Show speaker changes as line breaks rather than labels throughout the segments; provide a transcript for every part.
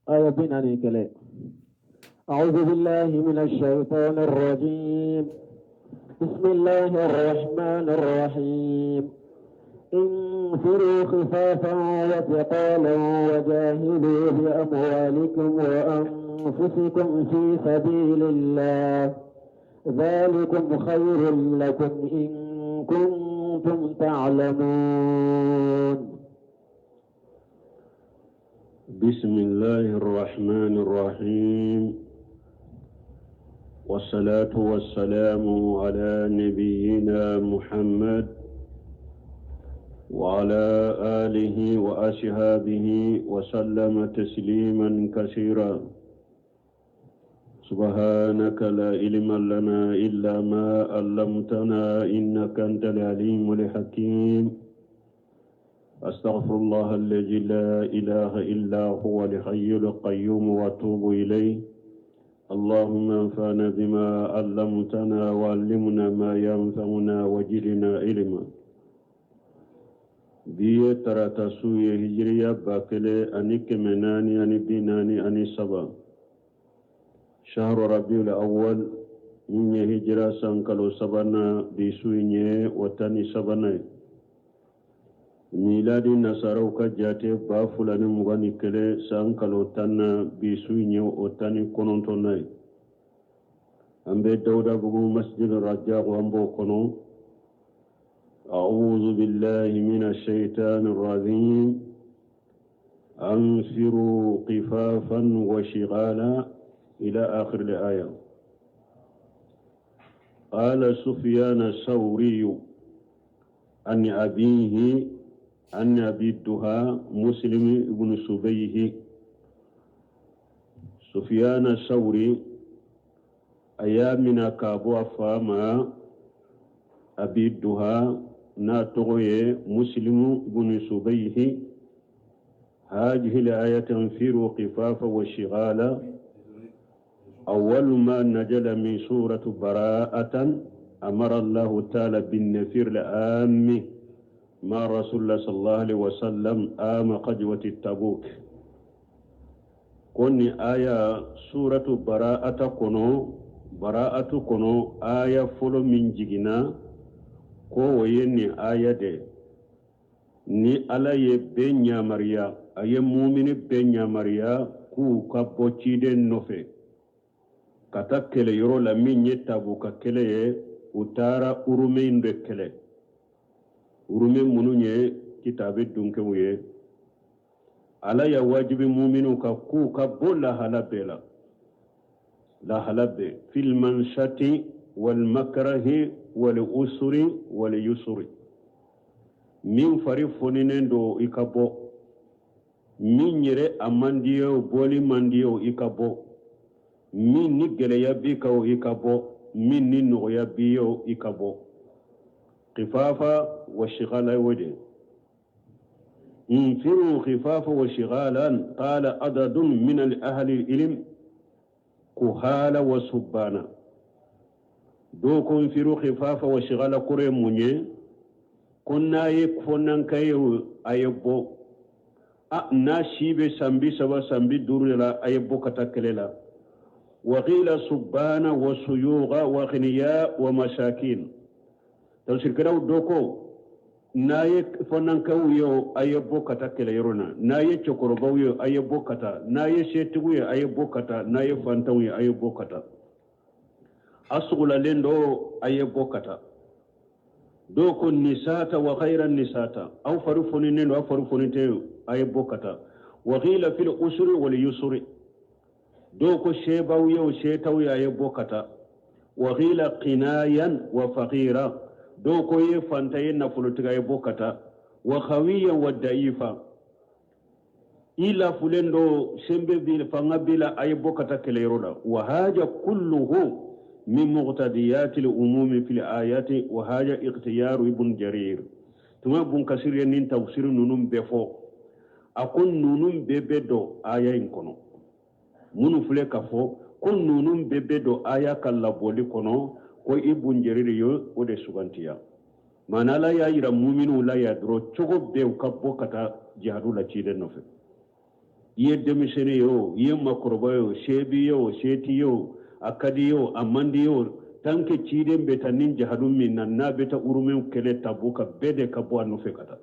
Aya 41. أعوذ بالله من الشيطان الرجيم بسم الله الرحمن الرحيم انفروا خفافا وثقالا وجاهدوا بأموالكم وأنفسكم في سبيل الله ذلكم خير لكم إن كنتم تعلمون.
بسم الله الرحمن الرحيم، والصلاة والسلام على نبينا محمد وعلى آله وأصحابه وسلم تسليما كثيرا. سبحانك لا علم لنا إلا ما علمتنا إنك أنت العليم الحكيم. أستغفر الله الذي لا إله إلا هو الحي القيوم وأتوب إليه. اللهم انفعنا بما علمتنا وعلمنا ما ينفعنا وزدنا علما. Bi ye tarata su ye, hijiriya 1443, shahru rabiul awwal, min ye hijira san kalo sabanan, bi su in ye o 13nan ye. Miladi nasaraw ka jate, 2021 san kalo 10nan, bi su in ye o 19nan ye. An bɛ Dawudabugu masjid Rajako, an b'o kɔnɔ. أعوذ بالله من الشيطان الرجيم. أنفروا خفافا وثقالا إلى آخر الآية. قال سفيان الثوري عن أبيه عن أبي الضحى مسلم بن سبيه. سفيان الثوري a y'a mina k'a bɔ a fa ma Abi Duha, n'a tɔgɔ ye Muslimu bun Subayihi. هذه الآية انفروا خفافا وثقالا أول ما نزل من سورة براءة. أمر الله تعالى بالنفير العام مع رسول الله صلى الله عليه وسلم عام غزوة التبوك. Ko nin aya suratu Bara'ata kɔnɔ, Bara'atu kɔnɔ, aya fɔlɔ min jiginna, ko o ye nin aya de ni Ala ye bɛɛ yamaruya, a ye mumini bɛɛ yamaruya k'u ka bɔ ciden nɔfɛ ka taa kɛlɛyɔrɔ la, min ye Tabuka kɛlɛ ye. U taara Urume de kɛlɛ, Urume minnu ye kitabe dunkew ye. Ala ya wajibi muminu kan k'u ka bɔ lahala bɛɛ la, lahala bɛɛ, fil manshati wal makrahi wal usri wal yusri. Min fari foninen don, i ka bɔ. Min yɛrɛ a man di ye o, bɔli man di ye o, i ka bɔ. Min ni gɛlɛya b'i kan o, i ka bɔ. Min ni nɔgɔya b'i ye o, i ka bɔ. Khifafa wa shigala, o de انفروا خفافا وثقالا. قال عدد من أهل العلم كهالا وشبانا. Dɔw ko انفروا خفافا وثقالا kɔrɔ ye mun ye? Ko n'a ye fɔnanka ye, a ye bɔ. A n'a si bɛ san 30, san 50 de la, a ye bɔ ka taa kɛlɛ la. وقيل شبانا وشيوخا وأغنياء ومساكين. Tafsirikɛlaw dɔ ko n'a ye fɔnankaw ye o, a ye bɔ ka taa kɛlɛyɔrɔ na. N'a ye cɛkɔrɔbaw ye, a ye bɔ ka taa. N'a ye setigiw ye, a ye bɔ ka taa. N'a ye fantanw ye, a ye bɔ ka taa. A sugulalen dɔ, a ye bɔ ka taa. Dɔw ko nisata wa ghayra nisata, aw fari foninen don, aw fari fonin tɛ, a ye bɔ ka taa. وقيل في العسر واليسر. Dɔw ko sebaw ye o, setaw ye, a ye bɔ ka taa. وقيل غنيا وفقيرا. Dɔw ko ye fanta ye, nafolotigi, a ye bɔ ka taa. وقويا وضعيفا, i lafulen do, sembe b'i fanga b'i la, a ye bɔ ka taa kɛlɛyɔrɔ la. وهذا كله من مقتضيات العموم في الآيات، وهذا اختيار ابن جرير. Tuma Bun Kasir ye nin tafsir ninnu bɛɛ fɔ, a ko ninnu bɛɛ bɛ don aya in kɔnɔ. Minnu filɛ ka fɔ ko ninnu bɛɛ bɛ don aya ka labɔli kɔnɔ, ko Ibun Jarir ye o de sugantiya. Maana Ala y'a yira muminiw la ya dɔrɔn, cogo bɛɛ u ka bɔ ka taa jihadu la ciden nɔfɛ. I ye denmisɛnnin ye o, i ye makɔrɔba ye o, se b'i ye o, se t'i ye o, a ka di i ye o, a man di i ye o, tant que ciden bɛ taa ni jahadu min na, n'a bɛ taa urumɛnw kɛlɛ Tabuka, bɛɛ de ka bɔ a nɔfɛ ka taa.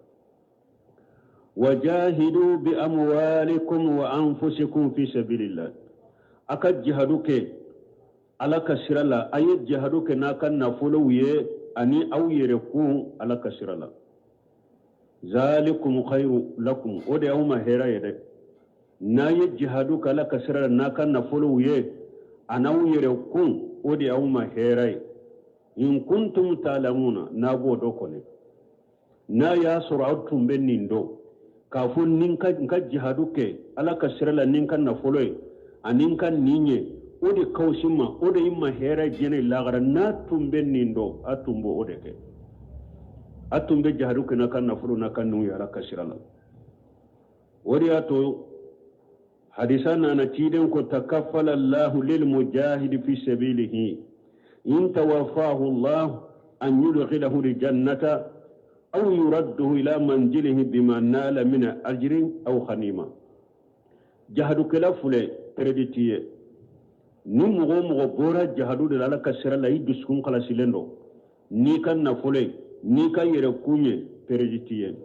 Wajahidu bi amwalikum wa anfusikum fi sabilillah. A ka jihadu kɛ Ala ka sira la, a ye jihadu kɛ n'a ka nafolow ye ani aw yɛrɛ kun Ala ka sira la. Zalikum khairu lakum, o de y'aw ma hɛrɛ ye dɛ. N'a ye jihadu kɛ Ala ka sira la n'a ka nafolow ye an'aw yɛrɛ kun, o de y'aw ma hɛrɛ ye. In kuntum ta'lamuna, n'a b'o dɔn kɔni. N'a y'a sɔrɔ aw tun bɛ nin dɔn k'a fɔ ni n ka jihadu kɛ Ala ka sira la ni n ka nafolo ye ani n ka nin ye, o de ka fisa n ma, o de ye n ma hɛrɛ diɲɛ ni lahara. N'a tun bɛ nin dɔn, a tun b'o de kɛ. A tun bɛ jihadu kɛ n'a ka nafolo n'a ka ninw ye Ala ka sira la. O de y'a to hadisa nana, ciden ko takafala Allahu lil mujahidi fi sabilihi in tawafahu Allah an yudkhilahu aljannata aw yuradduhu ila manzilihi bima nala min ajrin aw ghanima. Jahadukɛla filɛ, pɛrɛdi t'i ye. Ni mɔgɔ o mɔgɔ bɔra jahadu de la Ala ka sira la, i dusukun kalasilen don n'i ka nafolo ye, n'i ka yɛrɛkun ye, pɛrɛdi t'i ye.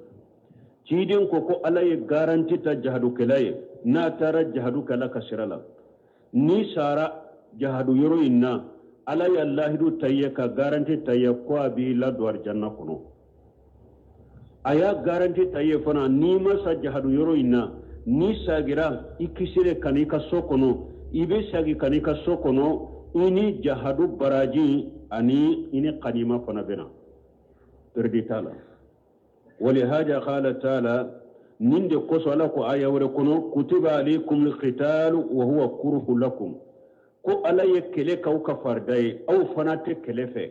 Ciden ko ko Ala ye garanti ta jahadukɛla ye, n'a taara jahadu kɛ Ala ka sira la, n'i sara jahadu yɔrɔ in na, Ala ye lahidu ta i ye ka garanti ta i ye ko a b'i ladon arijanna kɔnɔ. A y'a garanti ta i ye fana, n'i ma sa jahadu yɔrɔ in na, n'i sagira i kisilen ka n'i ka so kɔnɔ, i bɛ sagi ka n'i ka so kɔnɔ, i ni jahadu baraji ani i ni kanima fana bɛ na, pɛrɛdi t'a la. Walihaja qala taala, nin de kosɔn Ala ko aya wɛrɛ kɔnɔ, kutiba alaykum alqitalu wa huwa kurhu lakum, ko Ala ye kɛlɛ k'aw ka farida ye, aw fana tɛ kɛlɛ fɛ,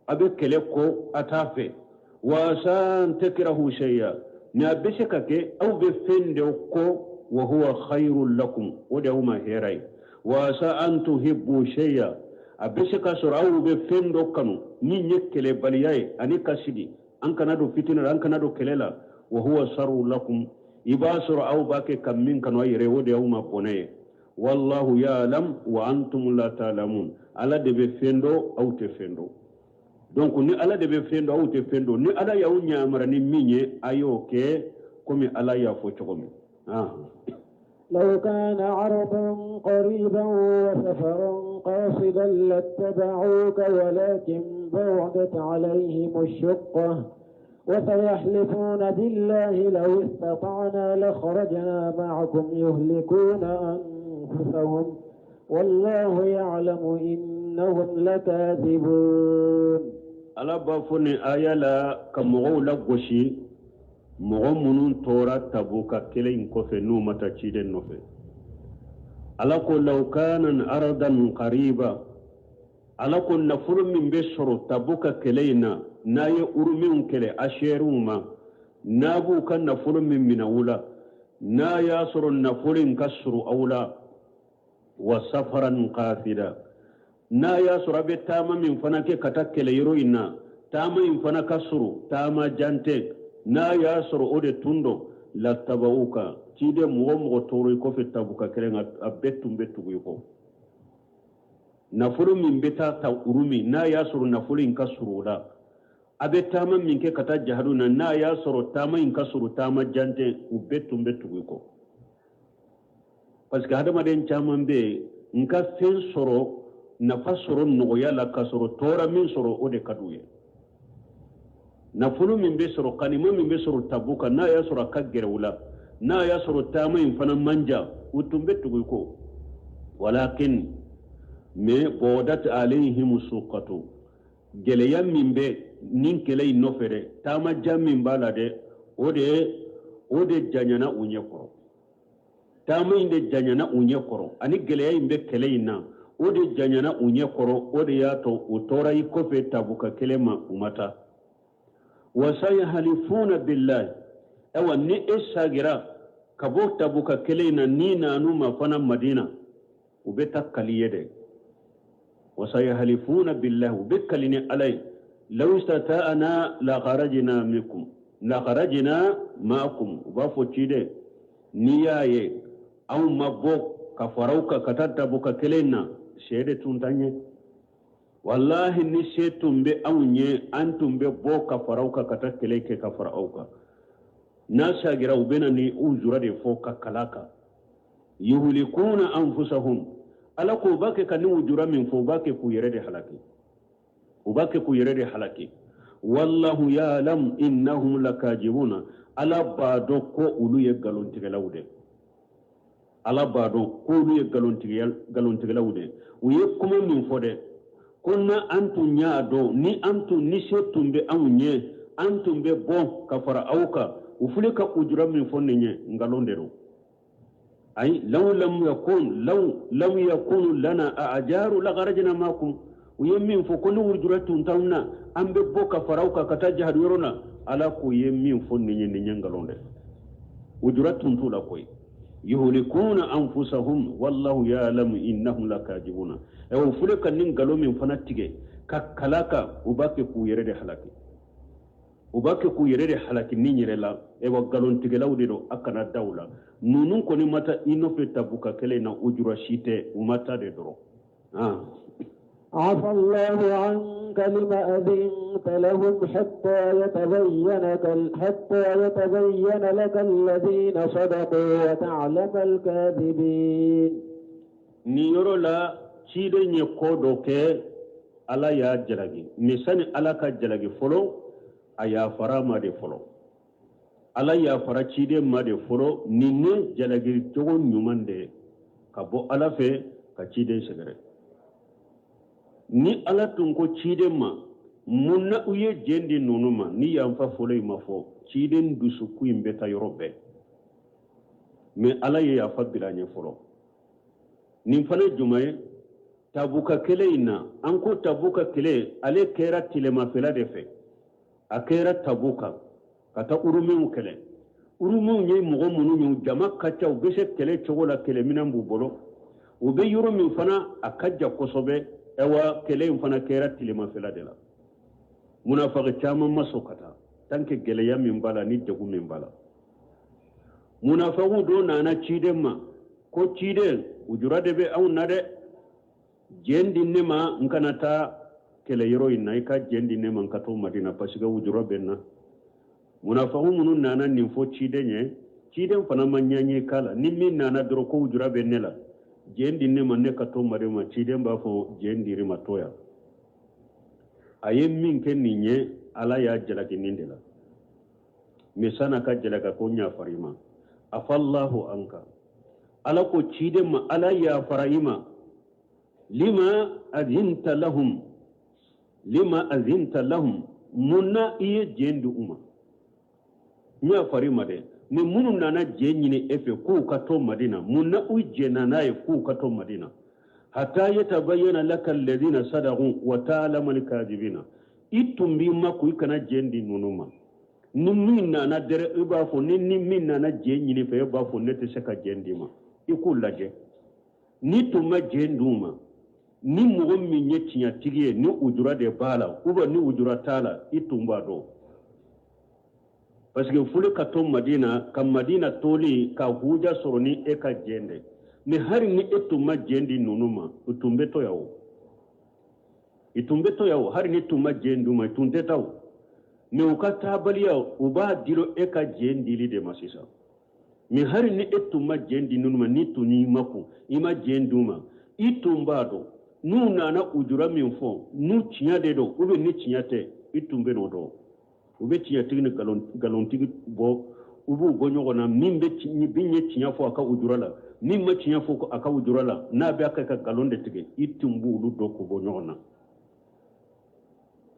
a bɛ kɛlɛ ko a t'a fɛ. Wa asa an takrahu shay'a, ni a bɛ se ka kɛ aw bɛ fɛn dɔ kɔ, wa huwa khayrun lakum, o de y'aw ma hɛrɛ ye. Wa asa an tuhibbu shay'a, a bɛ se ka sɔrɔ aw bɛ fɛn dɔ kanu min ye kɛlɛbaliya ye ani ka sigi, an kana don fitina la, an kana don kɛlɛ la, wa huwa sharru lakum, i b'a sɔrɔ aw b'a kɛ ka min kanu aw yɛrɛ, o de y'aw ma bɔnɛ ye. Wallahu ya'lam wa antum la ta'lamun, Ala de bɛ fɛn dɔn, aw tɛ fɛn dɔn. Donc ni Ala de bɛ fɛn dɔn, aw tɛ fɛn dɔn, ni Ala y'aw ɲamara ni min ye, a y'o kɛ komi Ala y'a fɔ cogo min.
لو كان عرضا قريبا وسفرا قاصدا لاتبعوك ولكن بعدت عليهم الشقة وسيحلفون بالله لو استطعنا لخرجنا معكم يهلكون أنفسهم والله يعلم إنهم لكاذبون.
Ala b'a fɔ nin aya la ka mɔgɔw lagosi, mɔgɔ minnu tora Tabuka kɛlɛ in kɔfɛ, n'u ma taa ciden nɔfɛ. Ala ko law kana aradan qariba, Ala ko nafolo min bɛ sɔrɔ Tabuka kɛlɛ in na, n'a ye urumiw kɛlɛ asɛriw ma, n'a b'u ka nafolo min minɛ u la, n'a y'a sɔrɔ nafolo in ka surun aw la, wa safaran qasida, n'a y'a sɔrɔ a bɛ taama min fana kɛ ka taa kɛlɛyɔrɔ in na, taama in fana ka surun, taama jan tɛ, n'a y'a sɔrɔ o de tun don, lattabauka, ciden, mɔgɔ mɔgɔ tora i kɔfɛ Tabuka kɛlɛ kan, a bɛɛ tun bɛ tugu i kɔ. Nafolo min bɛ taa ta Urumi, n'a y'a sɔrɔ nafolo in ka surun o la, a bɛ taama min kɛ ka taa jahadu na, n'a y'a sɔrɔ taama in ka surun, taama jan tɛ, u bɛɛ tun bɛ tugu i kɔ. Parce que hadamaden caman bɛ yen, n ka fɛn sɔrɔ, nafa sɔrɔ nɔgɔya la k'a sɔrɔ tɔɔrɔ min sɔrɔ, o de ka d'u ye. Nafolo min bɛ sɔrɔ, kanima min bɛ sɔrɔ Tabuka, n'a y'a sɔrɔ a ka gɛrɛ u la, n'a y'a sɔrɔ taama in fana man jan, u tun bɛ tugu i kɔ. Walakin mais ba'udat alayhim suqatu, gɛlɛya min bɛ nin kɛlɛ in nɔfɛ dɛ, taama jan min b'a la dɛ, o de janyana u ɲɛ kɔrɔ. Taama in de janyana u ɲɛ kɔrɔ, ani gɛlɛya in bɛ kɛlɛ in na, o de janyana u ɲɛ kɔrɔ. O de y'a to u tora i kɔfɛ Tabuka kɛlɛ ma, u ma taa. Wasayahalifuna billahi, ayiwa, ni e sagira ka bɔ Tabuka kɛlɛ in na, n'i nan'u ma fana Madina, u bɛ taa kali ye dɛ. Wasayahalifuna billahi, u bɛ kali ni Ala ye, law istata'ana la kharajna minkum la kharajna ma'akum. U b'a fɔ ciden N'i y'a ye anw ma bɔ ka fara u kan ka taa tabuka kɛlɛ in na, se de tun t'an ye. Walahi ni se tun bɛ anw ye, an tun bɛ bɔ ka fara u kan ka taa kɛlɛ kɛ ka fara aw kan. N'a sagira u bɛna ni ujura de fɔ ka kala kan. Yuhulikuna anfusahum, Ala ko u b'a kɛ ka ni ujura min fɔ, u b'a kɛ k'u yɛrɛ de halaki. U b'a kɛ k'u yɛrɛ de halaki. Wallahu ya'lam innahum lakajibuna, Ala b'a dɔn ko olu ye nkalontigɛlaw de. Ala b'a dɔn ko olu ye nkalontigɛlaw de. U ye kuma min fɔ dɛ, ko na an tun y'a dɔn, ni an tun ni se tun bɛ anw ye, an tun bɛ bɔ ka fara aw kan. U filɛ ka ujura min fɔ nin ye, nkalon de don. Ayi, law lam yakun law lam yakun lana ajaru la kharajna makum. U ye min fɔ ko ni ujura tun t'anw na, an bɛ bɔ ka fara aw kan ka taa jihadu yɔrɔ la. Ala k'u ye min fɔ nin ye, nin ye nkalon dɛ. Ujura tun t'u la koyi. Yuhlikuna anfusahum wallahu ya'lamu innahum lakajibuna. Ɛ, u filɛ ka nin nkalon min fana tigɛ ka kala kan, u b'a kɛ k'u yɛrɛ de halaki. U b'a kɛ k'u yɛrɛ de halaki ni yɛrɛ la. Ɛwa, nkalontigɛlaw de don, a kana da u la. Ninnu kɔni ma taa i nɔfɛ tabuka kɛlɛ in na, ujura si tɛ, u ma taa de dɔrɔn.
عفا الله عنك لم أذنت لهم حتى يتبين لك الذين صدقوا وتعلم الكاذبين.
Nin yɔrɔ la, ciden ye ko dɔ kɛ, Ala y'a jalaki. Mais sani Ala ka jalaki fɔlɔ, a yafara ma de fɔlɔ. Ala yafara ciden ma de fɔlɔ. Nin ye jalaki cogo ɲuman de ye ka bɔ Ala fɛ ka ciden sɛgɛrɛ. Ni Ala tun ko ciden ma mun na u ye jɛn di ninnu ma, ni yanfa fɔlɔ in ma fɔ, ciden dusukun in bɛ taa yɔrɔ bɛɛ. Mais Ala ye yafa bila ɲɛ fɔlɔ. Nin fana ye jumɛn ye? Tabuka kɛlɛ in na, an ko tabuka kɛlɛ ale kɛra tilemafɛla de fɛ. A kɛra Tabuka ka taa Urumiw kɛlɛ. Urumiw ye mɔgɔ minnu ye, jama ka ca, u bɛ se kɛlɛ cogo la, kɛlɛminɛn b'u bolo. U bɛ yɔrɔ min fana, a ka jan kosɛbɛ. Ɛwa, kɛlɛ in fana kɛra tilemafɛla de la. Munafaki caman ma sɔn ka taa, tant que gɛlɛya min b'a la ni degun min b'a la. Munafakiw dɔ nana ciden ma ko ciden, ujura de bɛ anw na dɛ, jɛn di ne ma n kana taa kɛlɛ yɔrɔ in na, i ka jɛn di ne ma n ka to Madina, parce que ujura bɛ n na. Munafakiw minnu nana nin fɔ ciden ye, ciden fana ma ɲɛɲɛ k'a la. Ni min nana dɔrɔn ko ujura bɛ ne la, jɛn di ne ma ne ka to Madina, ciden b'a fɔ jɛn dir'i ma, to yan. A ye min kɛ nin ye, Ala y'a jalaki nin de la. Mais san'a ka jalaki, ko n yafara i ma. Afallahu anka, Ala ko ciden ma, Ala yafara i ma. Lima azinta lahum, lima azinta lahum, mun na i ye jɛn di u ma? N yafara i ma dɛ. Ni minnu nana jɛn ɲini e fɛ k'u ka to Madina, mun na u jɛnna n'a ye k'u ka to Madina? Hatta yatabayyana laka alladhina sadaqu wa ta'lama al-kadhibina. I tun b'i makun, i kana jɛn di ninnu ma. Ni min nana dɛrɛ, i b'a fɔ ni min nana jɛn ɲini fɛ, e b'a fɔ ne tɛ se ka jɛn d'i ma. I k'u lajɛ, ni tun ma jɛn d'u ma, ni mɔgɔ min ye tiɲɛtigi ye, ni ujura de b'a la ou bien ni ujura t'a la, i tun b'a dɔn. Parce que fulu ka to Madina, ka Madina toli ka huja sɔrɔ ni e ka jɛn de. Mais hali ni e tun ma jɛn di ninnu ma, u tun bɛ to yan o, i tun bɛ to yan o. Hali ni tun ma jɛn d'u ma, i tun tɛ taa o. Mais u ka taabaliya, u b'a dilo e ka jɛn dili de ma sisan. Mais hali ni e tun ma jɛn di ninnu ma, ni tun y'i makun, i ma jɛn d'u ma, i tun b'a dɔn n'u nana ujura min fɔ, n'u tiɲɛ de don ou bien ni tiɲɛ tɛ, i tun bɛ n'o dɔn. U bɛ tiɲɛtigi ni nkalontigɛ bɔ, u b'u bɔ ɲɔgɔn na. Min ye tiɲɛ fɔ a ka ujura la, min ma tiɲɛ fɔ a ka ujura la, n'a bɛ kɛ ka nkalon de tigɛ, i tun b'olu dɔn k'u bɔ ɲɔgɔn na.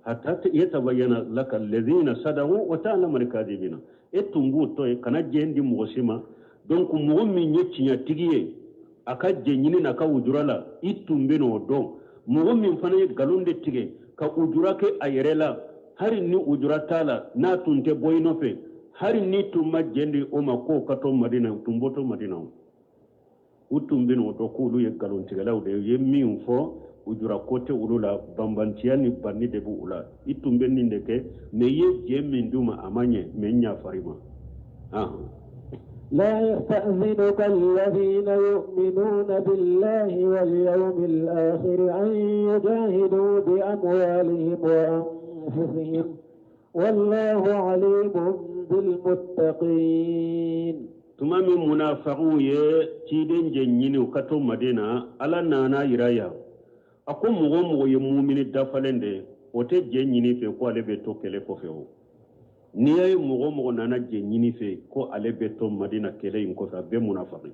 Hatta yatabayyana laka alladhina sadaqu wa ta'lama al-kadhibina. E tun b'o tɔ ye, kana jɛn di mɔgɔ si ma. Donc mɔgɔ min ye tiɲɛtigi ye a ka jɛn ɲini n'a ka ujura la, i tun bɛ n'o dɔn. Mɔgɔ min fana ye nkalon de tigɛ ka ujura kɛ a yɛrɛ la, hali ni ujura t'a la, n'a tun tɛ bɔ i nɔfɛ, hali ni tun ma jɛn di o ma k'o ka to Madina, u tun bɔ to Madina. U tun bɛ n'o dɔn k'olu ye nkalontigɛlaw de ye. U ye min fɔ, ujura ko tɛ olu la, banbantiya ni banni de b'u la. I tun bɛ nin de kɛ, mais i ye jɛn min d'u ma, a ma ɲɛ, mais n yafara i ma.
لا يستأذنك الذين يؤمنون بالله واليوم الآخر أن يجاهدوا بأموالهم وأنفسهم والله عليم بالمتقين.
Tuma min munafagiw ye ciden jɛ ɲini u ka to Madina, Ala nana yira yan, a ko mɔgɔ o mɔgɔ ye mumini dafalen de ye, o tɛ jɛ ɲini fɛ ko ale bɛ to kɛlɛ kɔfɛ. O n'i y'a ye mɔgɔ o mɔgɔ nana jɛ ɲini fɛ ko ale bɛ to Madina kɛlɛ in kɔfɛ, a bɛɛ munafagi.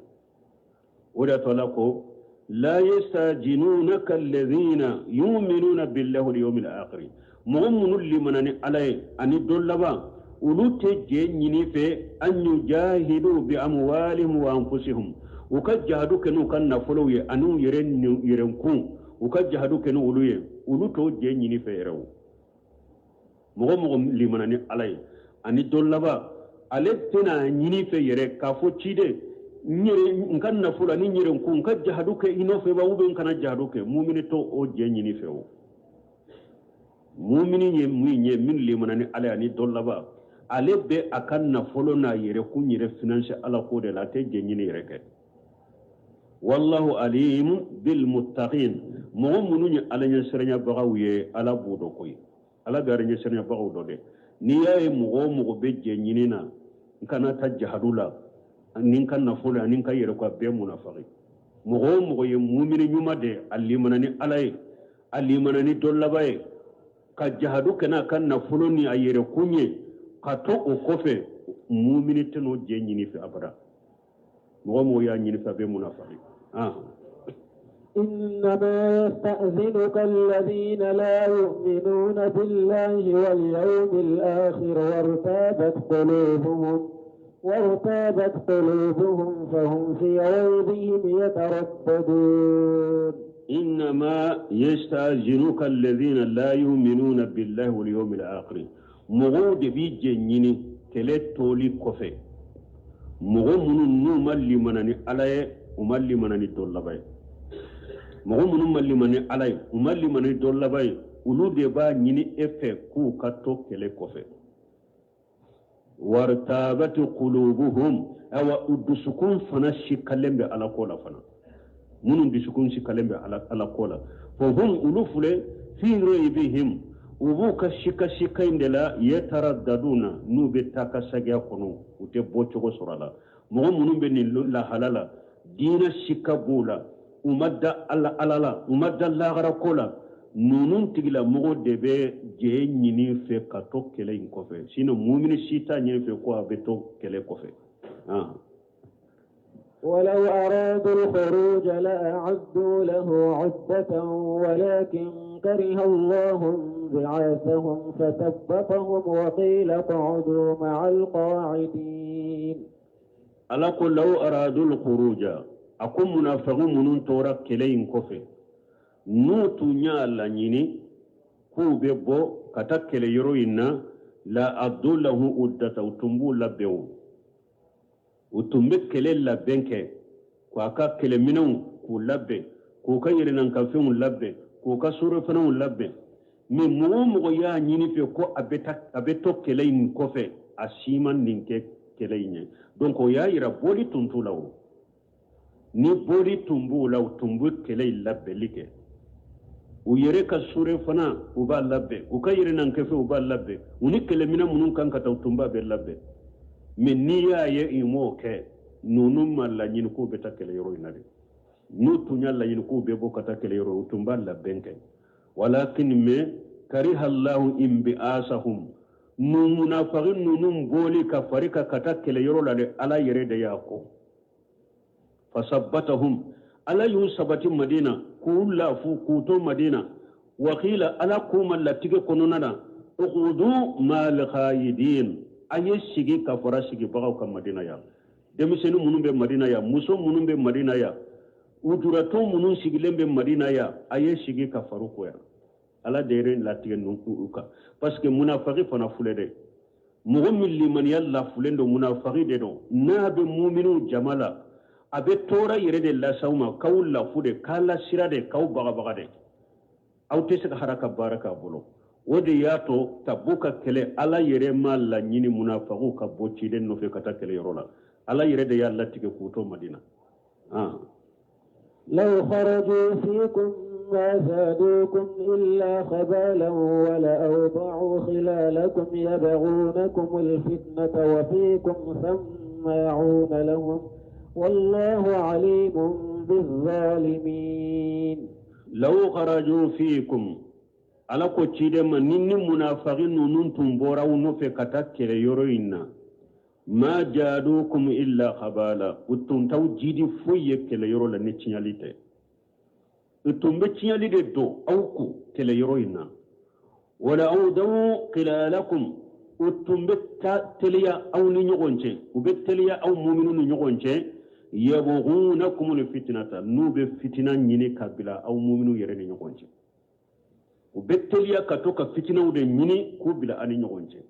O de y'a to Ala ko la yastajinunaka alladhina yu'minuna billahi wal yawmil akhir, mɔgɔ minnu limana ni Ala ye ani don laban, olu tɛ jɛ ɲini fɛ an yujahidu bi amwalihim wa anfusihim, u ka jahadu kɛ n'u ka nafolow ye ani u yɛrɛ yɛrɛkun, u ka jahadu kɛ n'olu ye. Olu t'o jɛ ɲini fɛ yɛrɛ. O mɔgɔ mɔgɔ limana ni Ala ye ani don laban, ale tɛna ɲini fɛ yɛrɛ k'a fɔ ciden, n yɛrɛ, n ka nafolo ani n yɛrɛ kun, n ka jahadu kɛ i nɔfɛ ba, ou bien n kana jahadu kɛ. Mumini t'o o jɛ ɲini fɛ. O mumini ye min ye, min limana ni Ala ye ani don laban, ale bɛ a ka nafolo n'a yɛrɛ kun yɛrɛ finance Ala ko de la, a tɛ jɛ ɲini yɛrɛ kɛ. Wallahu alimu bil muttaqin, mɔgɔ minnu ye Ala ɲɛsiranyabagaw ye, Ala b'u dɔn koyi. Ala bɛ Ala ɲɛsiranyabagaw dɔn dɛ. N'i y'a ye mɔgɔ o mɔgɔ bɛ jɛ ɲini na n kana taa jahadu la ni n ka nafolo ani n ka yɛrɛ ko, a bɛɛ munafagi. Mɔgɔ o mɔgɔ ye mumini ɲuman de, a limana ni Ala ye, a limana ni don laban ye, ka jahadu kɛ n'a ka nafolo ni a yɛrɛ kun ye ka to o kɔfɛ, mumini tɛ n'o jɛ ɲini fɛ abada. Mɔgɔ mɔgɔ y'a ɲini fɛ, a bɛ munafagi.
إنما يستأذنك الذين لا يؤمنون بالله واليوم الآخر وارتابت قلوبهم فهم في ريبهم يترددون.
إنما يستأذنك الذين لا يؤمنون بالله واليوم الآخر, mɔgɔw de b'i jɛ ɲini kɛlɛ toli kɔfɛ, mɔgɔ minnu n'u ma limana ni Ala ye, u ma limana ni don laban ye. Mɔgɔ minnu ma limana ni Ala ye, u ma limana ni don laban ye, olu de b'a ɲini e fɛ k'u ka to kɛlɛ kɔfɛ. Wartabati qulubuhum, awa u dusukun fana sikalen bɛ Ala ko la fana. Minnu dusukun sikalen bɛ Ala ko la, fahum, olu filɛ, fi raybihim, u b'u ka sika sika in de la, yataraddaduna, n'u bɛ taa ka sagiya kɔnɔ, u tɛ bɔ cogo sɔrɔ a la. Mɔgɔ minnu bɛ nin lahala la, diinɛ sika b'u la, u ma da Ala la, u ma da lahara ko la, ninnu tigilamɔgɔ de bɛ jɛ ɲini fɛ ka to kɛlɛ in kɔfɛ. Sinon mumini si t'a ɲini fɛ ko a bɛ to kɛlɛ kɔfɛ.
ولو أرادوا الخروج لأعدوا له عدة ولكن كره الله انبعاثهم فثبطهم وقيل اقعدوا مع القاعدين.
Ala ko law aradul khuruja, a ko munafiki minnu tora kɛlɛ in kɔfɛ, n'u tun y'a laɲini k'u bɛ bɔ ka taa kɛlɛ yɔrɔ in na, la addu lahu uddata, u tun b'u labɛn. O u tun bɛ kɛlɛ labɛn kɛ, k'a ka kɛlɛminɛnw k'u labɛn, k'u ka yɛrɛnankafɛnw labɛn, k'u ka surafanaw labɛn. Mais mɔgɔ o mɔgɔ y'a ɲini fɛ ko a bɛ taa, a bɛ to kɛlɛ in kɔfɛ, a si ma nin kɛ kɛlɛ in ye. Donc o y'a yira bɔli tun t'u la. O ni bɔli tun b'u la, u tun bɛ kɛlɛ in labɛnli kɛ, u yɛrɛ ka surafana u b'a labɛn, u ka yɛrɛnankɛfɛn u b'a labɛn, u ni kɛlɛminɛ minnu kan ka taa, u tun b'a bɛɛ labɛn. Mais n'i y'a ye i m'o kɛ, ninnu ma laɲini k'u bɛ taa kɛlɛ yɔrɔ in na dɛ. N'u tun y'a laɲini k'u bɛ bɔ ka taa kɛlɛ yɔrɔ, u tun b'a labɛn kɛ. Walakin, mais kariha Allahu inbi'asahum, nu munafagi ninnu bɔli ka fari ka taa kɛlɛ yɔrɔ la dɛ, Ala yɛrɛ de y'a kɔ. Fasabbatahum, Ala y'u sabati Madina, k'u lafu k'u to Madina. Wakila, Ala k'u ma latigɛ kɔnɔna na, uqudu mal khayidin, a ye sigi ka fara sigibagaw kan Madina yan. Denmisɛnnin minnu bɛ Madina yan, muso minnu bɛ Madina yan, ujuratɔ minnu sigilen bɛ Madina yan, a ye sigi ka faru kɔ yan. Ala de yɛrɛ latigɛ ninnu kan, parce que munafaki fana filɛ dɛ, mɔgɔ min limaniya lafulen don, munafaki de don. N'a bɛ muminiw jama la, a bɛ tɔɔrɔ yɛrɛ de las'aw ma, k'aw lafu de, k'a lasira de, k'aw bagabaga de, aw tɛ se ka haraka baara k'a bolo. O de y'a to Tabuka kɛlɛ, Ala yɛrɛ ma laɲini munafagiw ka bɔ ciden nɔfɛ ka taa kɛlɛyɔrɔ la. Ala yɛrɛ de y'a latigɛ k'u to Madina.
لو خرجوا فيكم ما زادوكم إلا خبالا ولأوضعوا خلالكم يبغونكم الفتنة وفيكم سماعون لهم والله عليم بالظالمين.
لو خرجوا فيكم, Ala ko ciden ma, ni ni munafaki ninnu tun bɔra aw nɔfɛ ka taa kɛlɛ yɔrɔ in na, ma jadukum illa khabala, u tun t'aw jidi foyi ye kɛlɛ yɔrɔ la ni tiɲɛli tɛ. U tun bɛ tiɲɛli de don aw kun kɛlɛ yɔrɔ in na. Wala awdaw khilalakum, u tun bɛ teliya aw ni ɲɔgɔn cɛ, u bɛ teliya aw muminu ni ɲɔgɔn cɛ, yabghunakum alfitnata, n'u bɛ fitina ɲini ka bila aw muminu yɛrɛ ni ɲɔgɔn cɛ. U bɛ teliya ka to ka fitinaw de ɲini k'u bila aw ni ɲɔgɔn cɛ.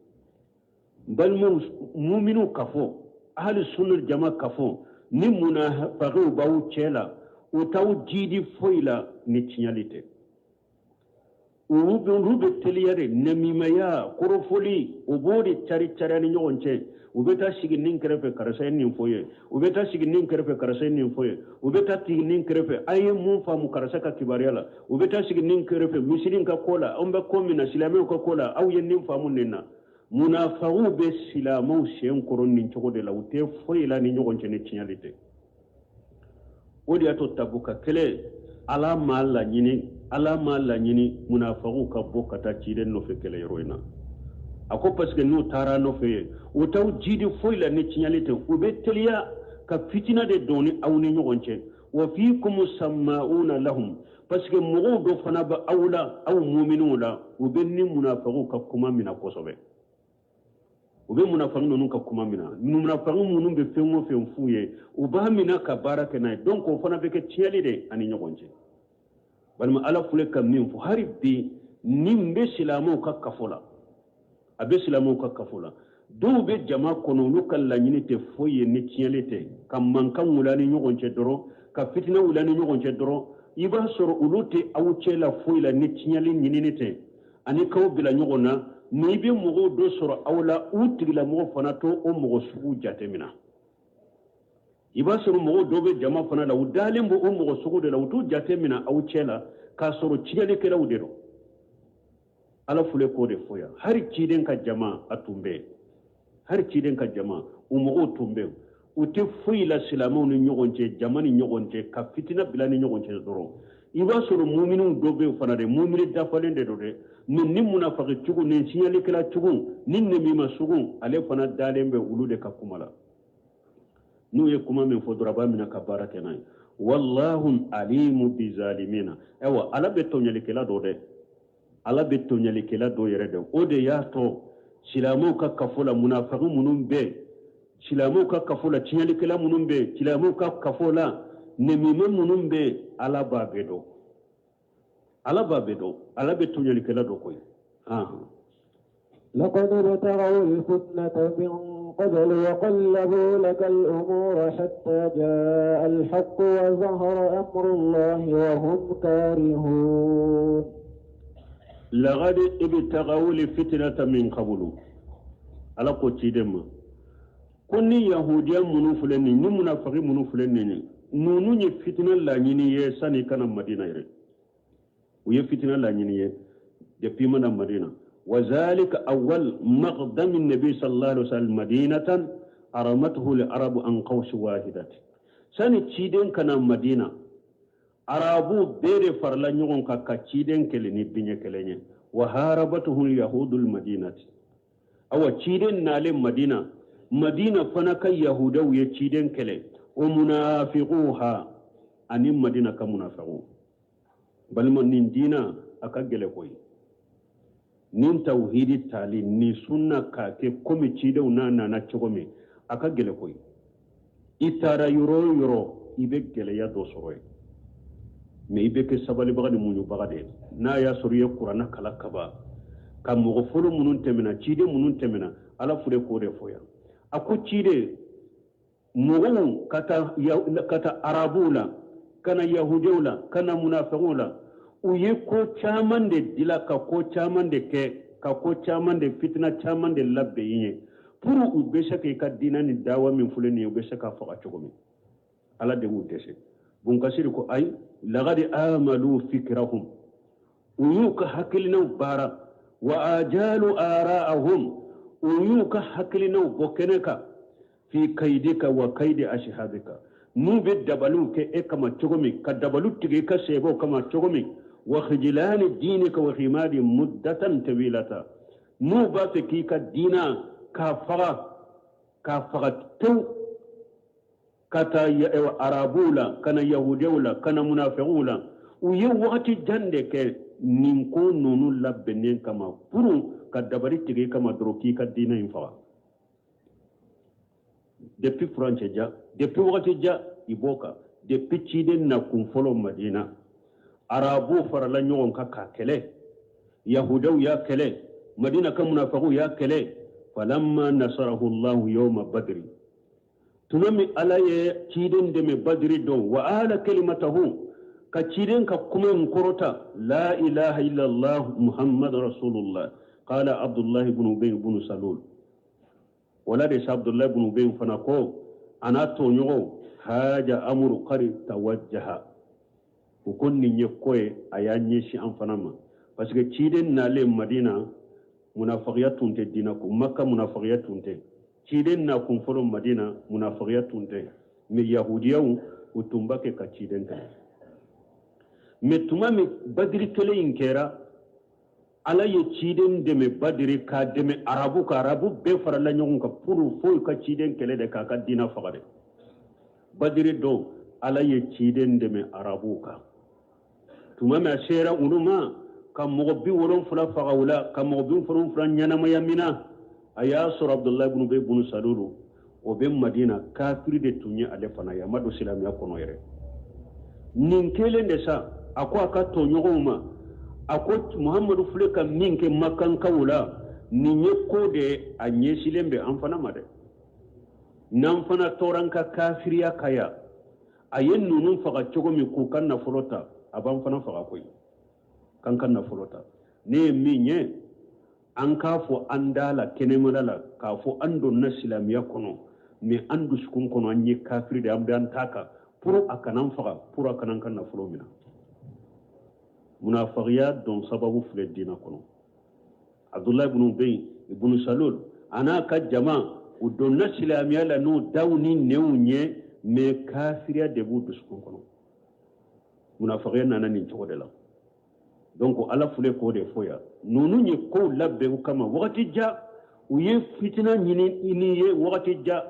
N balimaw muminu, ka fɔ ahali sunna jama, ka fɔ ni munafakiw b'aw cɛ la, u t'aw jidi foyi la ni tiɲɛli tɛ. Olu bɛ teliya de namimaya, kɔrɔfɔli, u b'o de cari cari ni ɲɔgɔn cɛ. U bɛ taa sigi nin kɛrɛfɛ, karisa ye nin fɔ ye. U bɛ taa sigi nin kɛrɛfɛ, karisa ye nin fɔ ye. U bɛ taa sigi nin kɛrɛfɛ, a ye mun faamu karisa ka kibaruya la? U bɛ taa sigi nin kɛrɛfɛ, misiri ka ko la, anw bɛ ko min na, silamɛw ka ko la, aw ye nin faamu nin na? Munafagiw bɛ silamɛw sen kɔrɔ nin cogo de la. U tɛ foyi la ni ɲɔgɔn cɛ ni tiɲɛli tɛ. O de y'a to Tabuka kɛlɛ, Ala m'a laɲini, Ala m'a laɲini munafagiw ka bɔ ka taa ciden nɔfɛ kɛlɛ yɔrɔ in na. A ko parce que n'u taara nɔfɛ ye, u t'aw jidi foyi la ni tiɲɛli tɛ. U bɛ teliya ka fitina de don ni aw ni ɲɔgɔn cɛ. Wa fikum sama'una lahum, parce que mɔgɔw dɔ fana bɛ aw la, aw muminuw la, u bɛ ni munafagiw ka kuma mina kosɛbɛ. U bɛ munafagi ninnu ka kuma mina. Munafagi minnu bɛ fɛn o fɛn f'u ye, u b'a mina ka baara kɛ n'a ye. Donc o fana bɛ kɛ tiɲɛli de ani ɲɔgɔn cɛ. Balima, Ala filɛ ka min fɔ hali bi, nin bɛ silamɛw ka kafo la, a bɛ silamɛw ka kafo la. Dɔw bɛ jama kɔnɔ, olu ka laɲini tɛ foyi ye ni tiɲɛli tɛ, ka mankan wuli ni ɲɔgɔn cɛ dɔrɔn, ka fitina wuli ni ɲɔgɔn cɛ dɔrɔn. I b'a sɔrɔ olu tɛ aw cɛ la foyi la ni tiɲɛli ɲinini tɛ ani k'aw bila ɲɔgɔn na. N'i bɛ mɔgɔw dɔ sɔrɔ aw la, u tigilamɔgɔ fana to o mɔgɔ sugu jateminɛ. I b'a sɔrɔ mɔgɔw dɔ bɛ jama fana la, u dalen bɛ o mɔgɔ sugu de la, u t'u jateminɛ aw cɛ la k'a sɔrɔ tiɲɛlikɛlaw de don. Ala filɛ k'o de fɔ yan. Hali ciden ka jama, a tun bɛ hali ciden ka jama, u mɔgɔw tun bɛ, u tɛ foyi la silamɛw ni ɲɔgɔn cɛ, jama ni ɲɔgɔn cɛ, ka fitina bila ni ɲɔgɔn cɛ dɔrɔn. I b'a sɔrɔ muminiw dɔ bɛ yen fana dɛ, mumini dafalen de don dɛ, mais ni munafaki cogo, ni tiɲɛlikɛla cogo, ni nemima sugu, ale fana dalen bɛ olu de ka kuma la. N'u ye kuma min fɔ dɔrɔn, a b'a minɛ ka baara kɛ n'a ye. Wallahu alimu bizalimina. Ayiwa, Ala bɛ tɔɲɔlikɛla dɔn dɛ, Ala bɛ tɔɲɔlikɛla dɔn yɛrɛ dɛ. O de y'a to silamɛw ka kafo la, munafaki minnu bɛ silamɛw ka kafo la, tiɲɛlikɛla minnu bɛ silamɛw ka kafo la, nemima minnu bɛ, Ala b'a bɛɛ dɔn, Ala b'a bɛɛ dɔn. Ala bɛ tɔɲɔlikɛla dɔn koyi.
لقد ابتغوا الفتنة من قبل وقلبوا لك الأمور حتى جاء الحق وظهر أمر الله وهم كارهون.
لقد ابتغوا الفتنة من قبل. Ala ko ciden ma ko ni yahudiya minnu filɛ nin, ni munafaki minnu filɛ nin ye, ninnu ye fitina laɲini ye sani ka na Madina yɛrɛ. U ye fitina laɲini ye depuis ma na Madina. وذلك أول مقدم النبي صلى الله عليه وسلم مدينة أرمته العرب عن قوس واحدة. Sani ciden ka na Madina, arabu bɛɛ de farala ɲɔgɔn kan ka ciden kɛlɛ ni biɲɛ kelen ye. وحاربته اليهود المدينة. Awa, ciden nalen Madina, Madina fana ka yahudaw ye ciden kɛlɛ, ومنافقوها, ani Madina ka munafiqu. Balima, nin diina a ka gɛlɛ koyi. Nin tawhidi tali ni sunna k'a kɛ komi cidenw n'a nana cogo min, a ka gɛlɛ koyi. I taara yɔrɔ o yɔrɔ, i bɛ gɛlɛya dɔ sɔrɔ yen, mais i bɛ kɛ sabalibaga ni muɲubaga de ye. N'a y'a sɔrɔ i ye Kuranna kala kaba ka mɔgɔ fɔlɔ minnu tɛmɛna, ciden minnu tɛmɛna, Ala fure k'o de fɔ yan. A ko ciden mɔgɔw ka taa arabuw la, ka na yahudiw la, ka na munafiqw la, u ye ko caman de dila, ka ko caman de kɛ, ka ko caman de, fitina caman de labɛn ye. Pour u bɛ se k'i ka diinɛ ni dawa min filɛ nin ye, u bɛ se k'a faga cogo min, Ala de b'u dɛsɛ. Bun Kasiri ko ayi, lagadi amalu fikirahum, u y'u ka hakilinaw baara, wa ajalu ara'ahum, u y'u ka hakilinaw bɔ kɛnɛ kan, fi kaidika wa kaidi ashabika, n'u bɛ dabaliw kɛ e kama cogo min, ka dabaliw tigɛ i ka seebaw kama cogo min, wa khijilani dinika wa himadi muddatan tawilata, n'u b'a fɛ k'i ka diina k'a faga, k'a faga tewu, ka taa Arabuw la, ka na Yahudiyaw la, ka na munafigiw la. U ye wagati jan de kɛ nin ko ninnu labɛnnen kama pour ka dabali tigɛ i kama dɔrɔn k'i ka diinɛ in faga. Depuis furancɛ jan, depuis wagati jan i b'o kan, depuis ciden nakun fɔlɔ Madina, Arabuw farala ɲɔgɔn kan k'a kɛlɛ, Yahudaw y'a kɛlɛ, Madina ka munafigiw y'a kɛlɛ. Falamma nasarahu Allahu yawma Badri, tuma min Ala ye ciden dɛmɛ Badiri don, wa ala kalimatahu, ka ciden ka kuma in kɔrɔta, la ilaha illallah Muhammad rasulullah, qala Abdullahi ibn Ubay ibn Salul. Wala de sa Abdullahi ibn Ubay fana ko a n'a tɔɲɔgɔnw, haja amuru qad tawajjaha, u ko nin ye ko ye a y'a ɲɛsin an fana ma, parce que ciden nalen Madina, munafagiya tun tɛ diina ko Maka, munafagiya tun tɛ. Ciden nakun fɔlɔ Madina, munafagiya tun tɛ, mais Yahudiyaw u tun b'a kɛ ka ciden kɛlɛ. Mais tuma min Badiri kɛlɛ in kɛra, Ala ye ciden dɛmɛ Badiri, k'a dɛmɛ Arabu ka, Arabu bɛɛ farala ɲɔgɔn kan pour foyi ka ciden kɛlɛ de, k'a ka diina faga de. Badiri don, Ala ye ciden dɛmɛ Arabuw kan. Tuma min a sera olu ma ka mɔgɔ 70 faga u la, ka mɔgɔ 70 ɲɛnamaya mina, a y'a sɔrɔ Abudulayi ibn Ubay ibn Salulu, o bɛ Madina, kafiri de tun ye ale fana ye, a ma don silamɛya kɔnɔ yɛrɛ. Nin kelen de sa, a ko a ka tɔɲɔgɔnw ma, a ko Muhamadu filɛ ka min kɛ Makankaw la, nin ye ko de ye a ɲɛsilen bɛ an fana ma dɛ. N'an fana tora an ka kafiriya kan yan, a ye ninnu faga cogo min k'u ka nafolo ta, a b'an fana faga koyi k'an ka nafolo ta. Ne ye min ye, an k'a fɔ an da la, kɛnɛmala la, k'a fɔ an donna silamɛya kɔnɔ, mais an dusukun kɔnɔ an ye kafiri de, an bɛ an ta kan pour a kana an faga, pour a kana an ka nafolo minɛ. Munafagiya don sababu filɛ diinɛ kɔnɔ. Abdulayi ibn Ubay ibn Salul a n'a ka jama, u donna silamɛya la n'u daw ni nɛnw ye, mais kafiriya de b'u dusukun kɔnɔ. Munafagiya nana nin cogo de la. Donc Ala filɛ k'o de fɔ yan. Ninnu ye kow labɛn u kama wagati jan, u ye fitina ɲini n'i ye wagati jan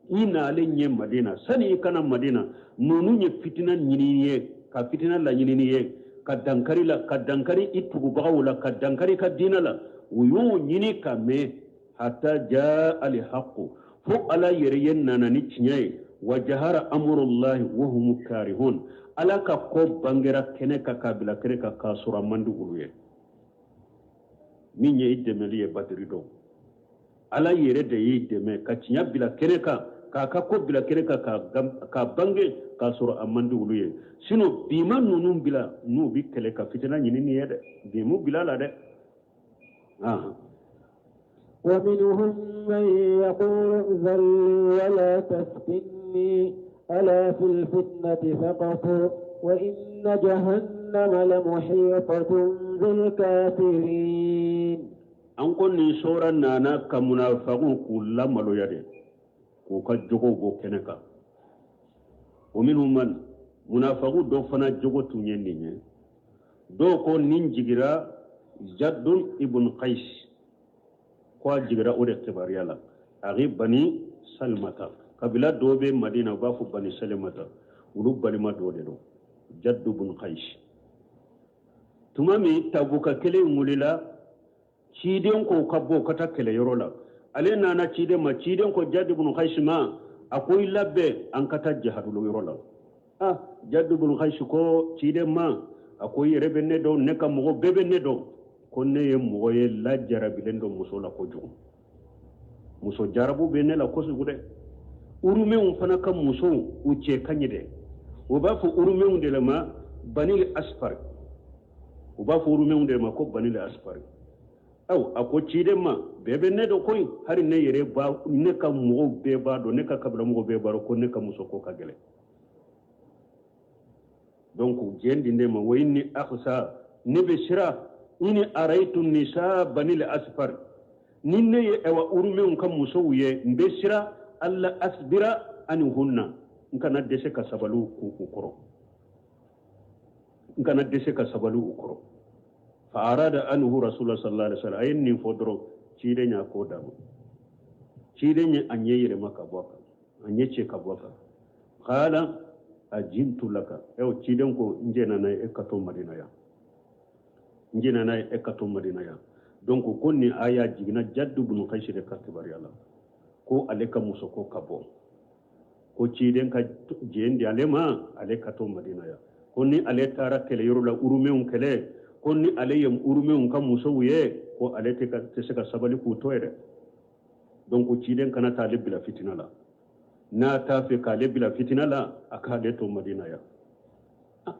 i nalen ɲɛ Madina. Sani i ka na Madina, ninnu ye fitina ɲini i ye, ka fitina laɲini n'i ye, ka dankari la, ka dankari i tugubagaw la, ka dankari i ka diinɛ la. U y'o ɲini ka mɛn, hata jaa alhaqu, fo Ala yɛrɛ ye nana ni tiɲɛ ye, wa jahara amurullahi wa hum karihun, Ala ka ko bangera kɛnɛ kan, k'a bila kɛnɛ kan, k'a sɔrɔ a man di olu ye. Min ye i dɛmɛli ye Badiri don, Ala yɛrɛ de y'i dɛmɛ ka tiɲɛ bila kɛnɛ kan, k'a ka ko bila kɛnɛ kan, k'a bange k'a sɔrɔ a man di olu ye. Sinon bi ma ninnu bila n'u bi kɛlɛ ka fitina ɲini nin ye dɛ, bi m'u bila la dɛ.
ومنهم من يقول ائذن لي ولا تفتني ألا في الفتنة سقطوا وإن جهنم لمحيطة بالكافرين.
An ko nin sora nana ka munafagiw k'u lamaloya de, k'u ka jogow bɔ kɛnɛ kan. Wa minhum man, munafagiw dɔ fana jogo tun ye nin ye. Dɔw ko nin jigira Jadun ibn Qais, ko a jigira o de kibaruya la, akhi Bani Salimata, kabila dɔw bɛ Madina, u b'a fɔ Bani Salimata, olu balima dɔ de don, Jaddu ibn Qais. Tuma min Tabuka kɛlɛ in wulila, ciden ko ka bɔ ka taa kɛlɛyɔrɔ la, ale nana ciden ma. Ciden ko Jaddu ibn Qais ma, a ko i labɛn, an ka taa jihadulu yɔrɔ la. Ah, Jaddu ibn Qais ko ciden ma, a ko i yɛrɛ bɛ ne dɔn, ne ka mɔgɔ bɛɛ bɛ ne dɔn, ko ne ye mɔgɔ ye lajarabilen don muso la kojugu, muso jarabu bɛ ne la kojugu dɛ. Urumɛnw fana ka musow, u cɛ ka ɲi dɛ. U b'a fɔ urumɛnw de la ma Banil Asfar, u b'a fɔ urumɛnw de ma ko Banil Asfar. Aw a ko ciden ma, bɛɛ bɛ ne dɔn koyi, hali ne yɛrɛ ba, ne ka mɔgɔw bɛɛ b'a dɔn, ne ka kabila mɔgɔw bɛɛ b'a dɔn ko ne ka musoko ka gɛlɛn. Donc jɛn di ne ma. Wa inni akhsha, ne bɛ siran, in araitu nisa banil asfar, ni ne ye ɛwa urumenw ka musow ye, n bɛ siran alla asbira anhunna, n kana dɛsɛ ka sabali u kɔrɔ, n kana dɛsɛ ka sabali u kɔrɔ. Fa arada anhu rasulullah sallallahu alaihi wasallam, a ye nin fɔ dɔrɔn, ciden y'a ko d'a ma. Ciden ye a ɲɛ yɛlɛma ka bɔ a kan, a ɲɛ cɛ ka bɔ a kan. Qala azintu laka, ew ciden ko n jɛnna n'a ye e ka to Madina yan, n jɛnna n'a ye e ka to Madina yan. Donc ko nin aya jiginna Jaddu bunu Kayisi de ka kibaruya la, ko ale ka musoko ka bɔ, ko ciden ka jɛn di ale ma, ale ka to Madina yan, ko ni ale taara kɛlɛyɔrɔ la, urumenw kɛlɛ, ko ni ale ye urumenw ka musow ye, ko ale tɛ se ka sabali k'u to yɛrɛ. Donc ciden kana taa ale bila fitina la, n'a t'a fɛ k'ale bila fitina la, a k'ale to Madina yan.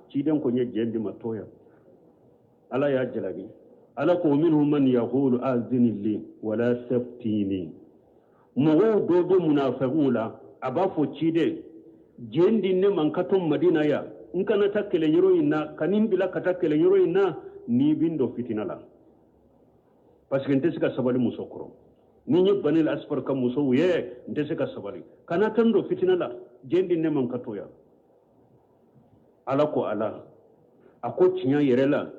Ciden ko n ye jɛn d'i ma, to yan. Ala y'a jalaki. Ala ko minhum man yaqulu azini li wala taftini, mɔgɔw dɔ bɛ munafigiw la, a b'a fɔ ciden, jɛn di ne ma n ka to Madina yan, n kana taa kɛlɛyɔrɔ in na, ka nin bila ka taa kɛlɛyɔrɔ in na, n'i bɛ n don fitina la, parce que n tɛ se ka sabali muso kɔrɔ. Ni n ye banil asfar ka musow ye, n tɛ se ka sabali, kana taa n don fitina la, jɛn di ne ma n ka to yan. Ala ko, ala a ko tiɲɛ yɛrɛ la,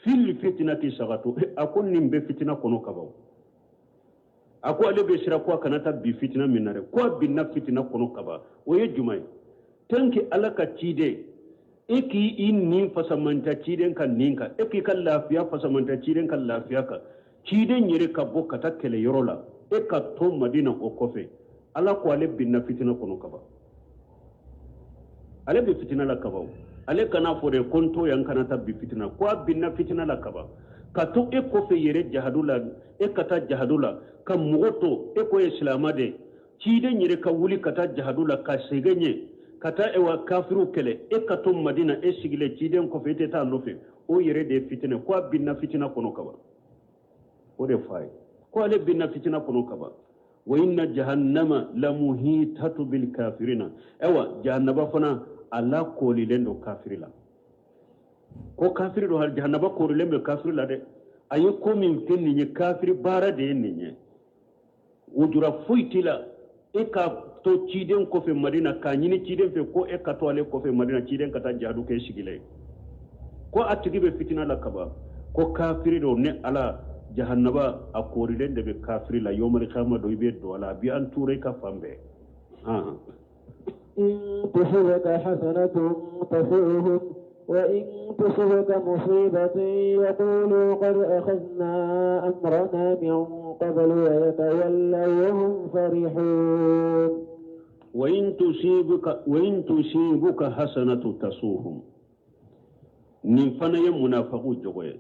fil fitnati sagatu, a ko nin bɛ fitina kɔnɔ kaban. A ko ale bɛ siran ko a kana taa bi fitina min na dɛ, ko a binna fitina kɔnɔ kaban. O ye jumɛn ye? Tant que ala ka ciden, e k'i i nin fasamanta ciden ka nin kan, e k'i ka lafiya fasamanta ciden ka lafiya kan, ciden yɛrɛ ka bɔ ka taa kɛlɛyɔrɔ la, e ka to Madina o kɔfɛ, ala ko ale binna fitina kɔnɔ kaban, ale bɛ fitina la kaban. Ale kana fɔ de ko n to yan, n kana taa bi fitina, ko a binna fitina la kaban. Ka to e kɔfɛ yɛrɛ jahadu la, e ka taa jahadu la ka mɔgɔ to, e ko ye silama de, ciden yɛrɛ ka wuli ka taa jahadu la ka segin ɲɛ ka taa ewa kafiriw kɛlɛ, e ka to Madina, e sigilen ciden kɔfɛ, e tɛ taa nɔfɛ, o yɛrɛ de ye fitina. Ko a binna fitina kɔnɔ kaban, o de f'a ye ko ale binna fitina kɔnɔ kaban. Wa inna jahannama lamuhitatu bil kafirina, ayiwa jahannaba fana a lakoolilen don kafiri la, ko kafiri don, hali jahannaba koorilen bɛ kafiri la dɛ. A ye ko min kɛ nin ye, kafiri baara de ye nin ye. Wujura foyi t'i la, e ka to ciden kɔfɛ Madina, k'a ɲini ciden fɛ ko e ka to ale kɔfɛ Madina, ciden ka taa jihadu kɛ sigilen, ko a tigi bɛ fitina la kaban, ko kafiri don. Ne ala, jahannaba a koorilen de bɛ kafiri la, yomali kiyama don i bɛ don a la, a bɛ an tuure i ka fan bɛɛ.
In tusibka hasanatun tasu'uhum wa in tusibka musibatun yaqulu qad akhadna amrana min qablu wa yatawallaw wa hum farihun.
Wa in tusibuka hasanatu tasuhum, nin fana ye munafaku jogo ye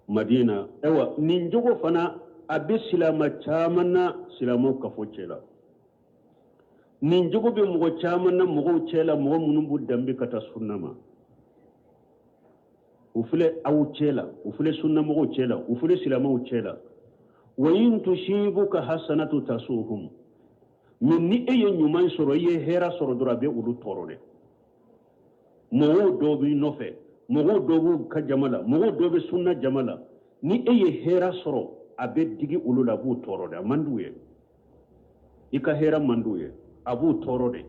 Madina. Ayiwa, nin jogo fana a bɛ silama caman na, silamaw kafo cɛ la. Nin jogo bɛ mɔgɔ caman na mɔgɔw cɛ la, mɔgɔ minnu b'u danbe ka taa sunna ma. U filɛ aw cɛ la, u filɛ sunnamɔgɔw cɛ la, u filɛ silamaw cɛ la. Wa in tusibuka hasanatu tasuhum, mais ni e ye ɲuman sɔrɔ, i ye hɛrɛ sɔrɔ dɔrɔn, a bɛ olu tɔɔrɔ dɛ. Mɔgɔw dɔw b'i nɔfɛ, mɔgɔw dɔw b'u ka jama la, mɔgɔw dɔw bɛ sunna jama la, ni e ye hɛrɛ sɔrɔ, a bɛ digi olu la, a b'u tɔɔrɔ dɛ. A man d'u ye, i ka hɛrɛ man d'u ye, a b'u tɔɔrɔ de.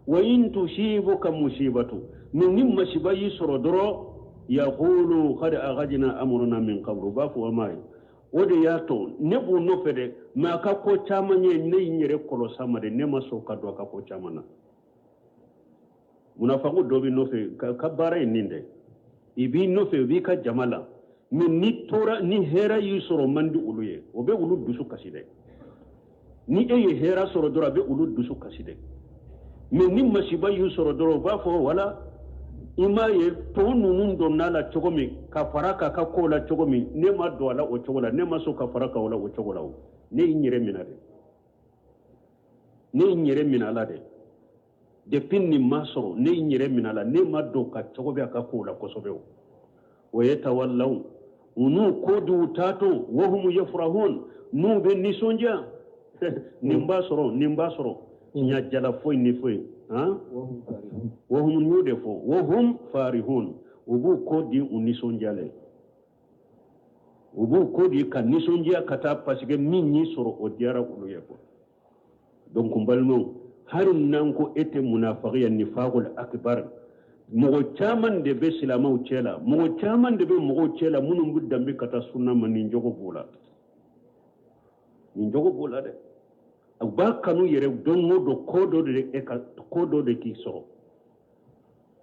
Wa in tusibuka musibatu, mais ni masiba y'i sɔrɔ dɔrɔn, yaqulu qad akhadna amruna min qablu, u b'a fɔ o ma ye, o de y'a to ne b'u nɔfɛ dɛ, mais a ka ko caman ye, ne ye n yɛrɛ kɔlɔsi a ma dɛ, ne ma sɔn ka don a ka ko caman na. Munafaku dɔ b'i nɔfɛ ka baara ye nin dɛ, i b'i nɔfɛ, i b'i ka jama la, mais ni tora ni hɛrɛ y'i sɔrɔ, man di olu ye, o bɛ olu dusu kasi dɛ. Ni e ye hɛrɛ sɔrɔ dɔrɔn, a bɛ olu dusu kasi dɛ. Mais ni masiba y'u sɔrɔ dɔrɔn, u b'a fɔ wala i m'a ye tɔw ninnu donna la cogo min ka fara k'a ka ko la cogo min, ne ma don a la o cogo la, ne ma sɔn ka fara ka o la o cogo la. O ne y'i yɛrɛ minɛ dɛ, ne y'i yɛrɛ minɛ a la dɛ. Depuis nin ma sɔrɔ, ne y'i yɛrɛ minɛ a la, ne ma don ka cogo bɛ a ka kow la kosɛbɛ. O wa yatawallaw, U n'u kɔ di u taatɔ wahum yafrahun, n'u bɛ nisɔndiya. Nin b'a sɔrɔ, nin b'a sɔrɔ, ɲa jala foyi ni foyi han. Wahum, n y'o de fɔ, wahum farihun, u b'u kɔ di u nisɔndiyalen, u b'u kɔ di ka nisɔndiya ka taa, parce que min y'i sɔrɔ, o diyara olu ye quoi. Donc n balimaw, hali n'an ko e tɛ munafaki ye, nifakul akbar, mɔgɔ caman de bɛ silamɛw cɛ la, mɔgɔ caman de bɛ mɔgɔw cɛ la minnu bɛ danbe ka taa sunna ma. Nin jogo b'u la, nin jogo b'u la dɛ. U b'a kanu yɛrɛ don o don ko dɔ de e ka ko dɔ de k'i sɔrɔ.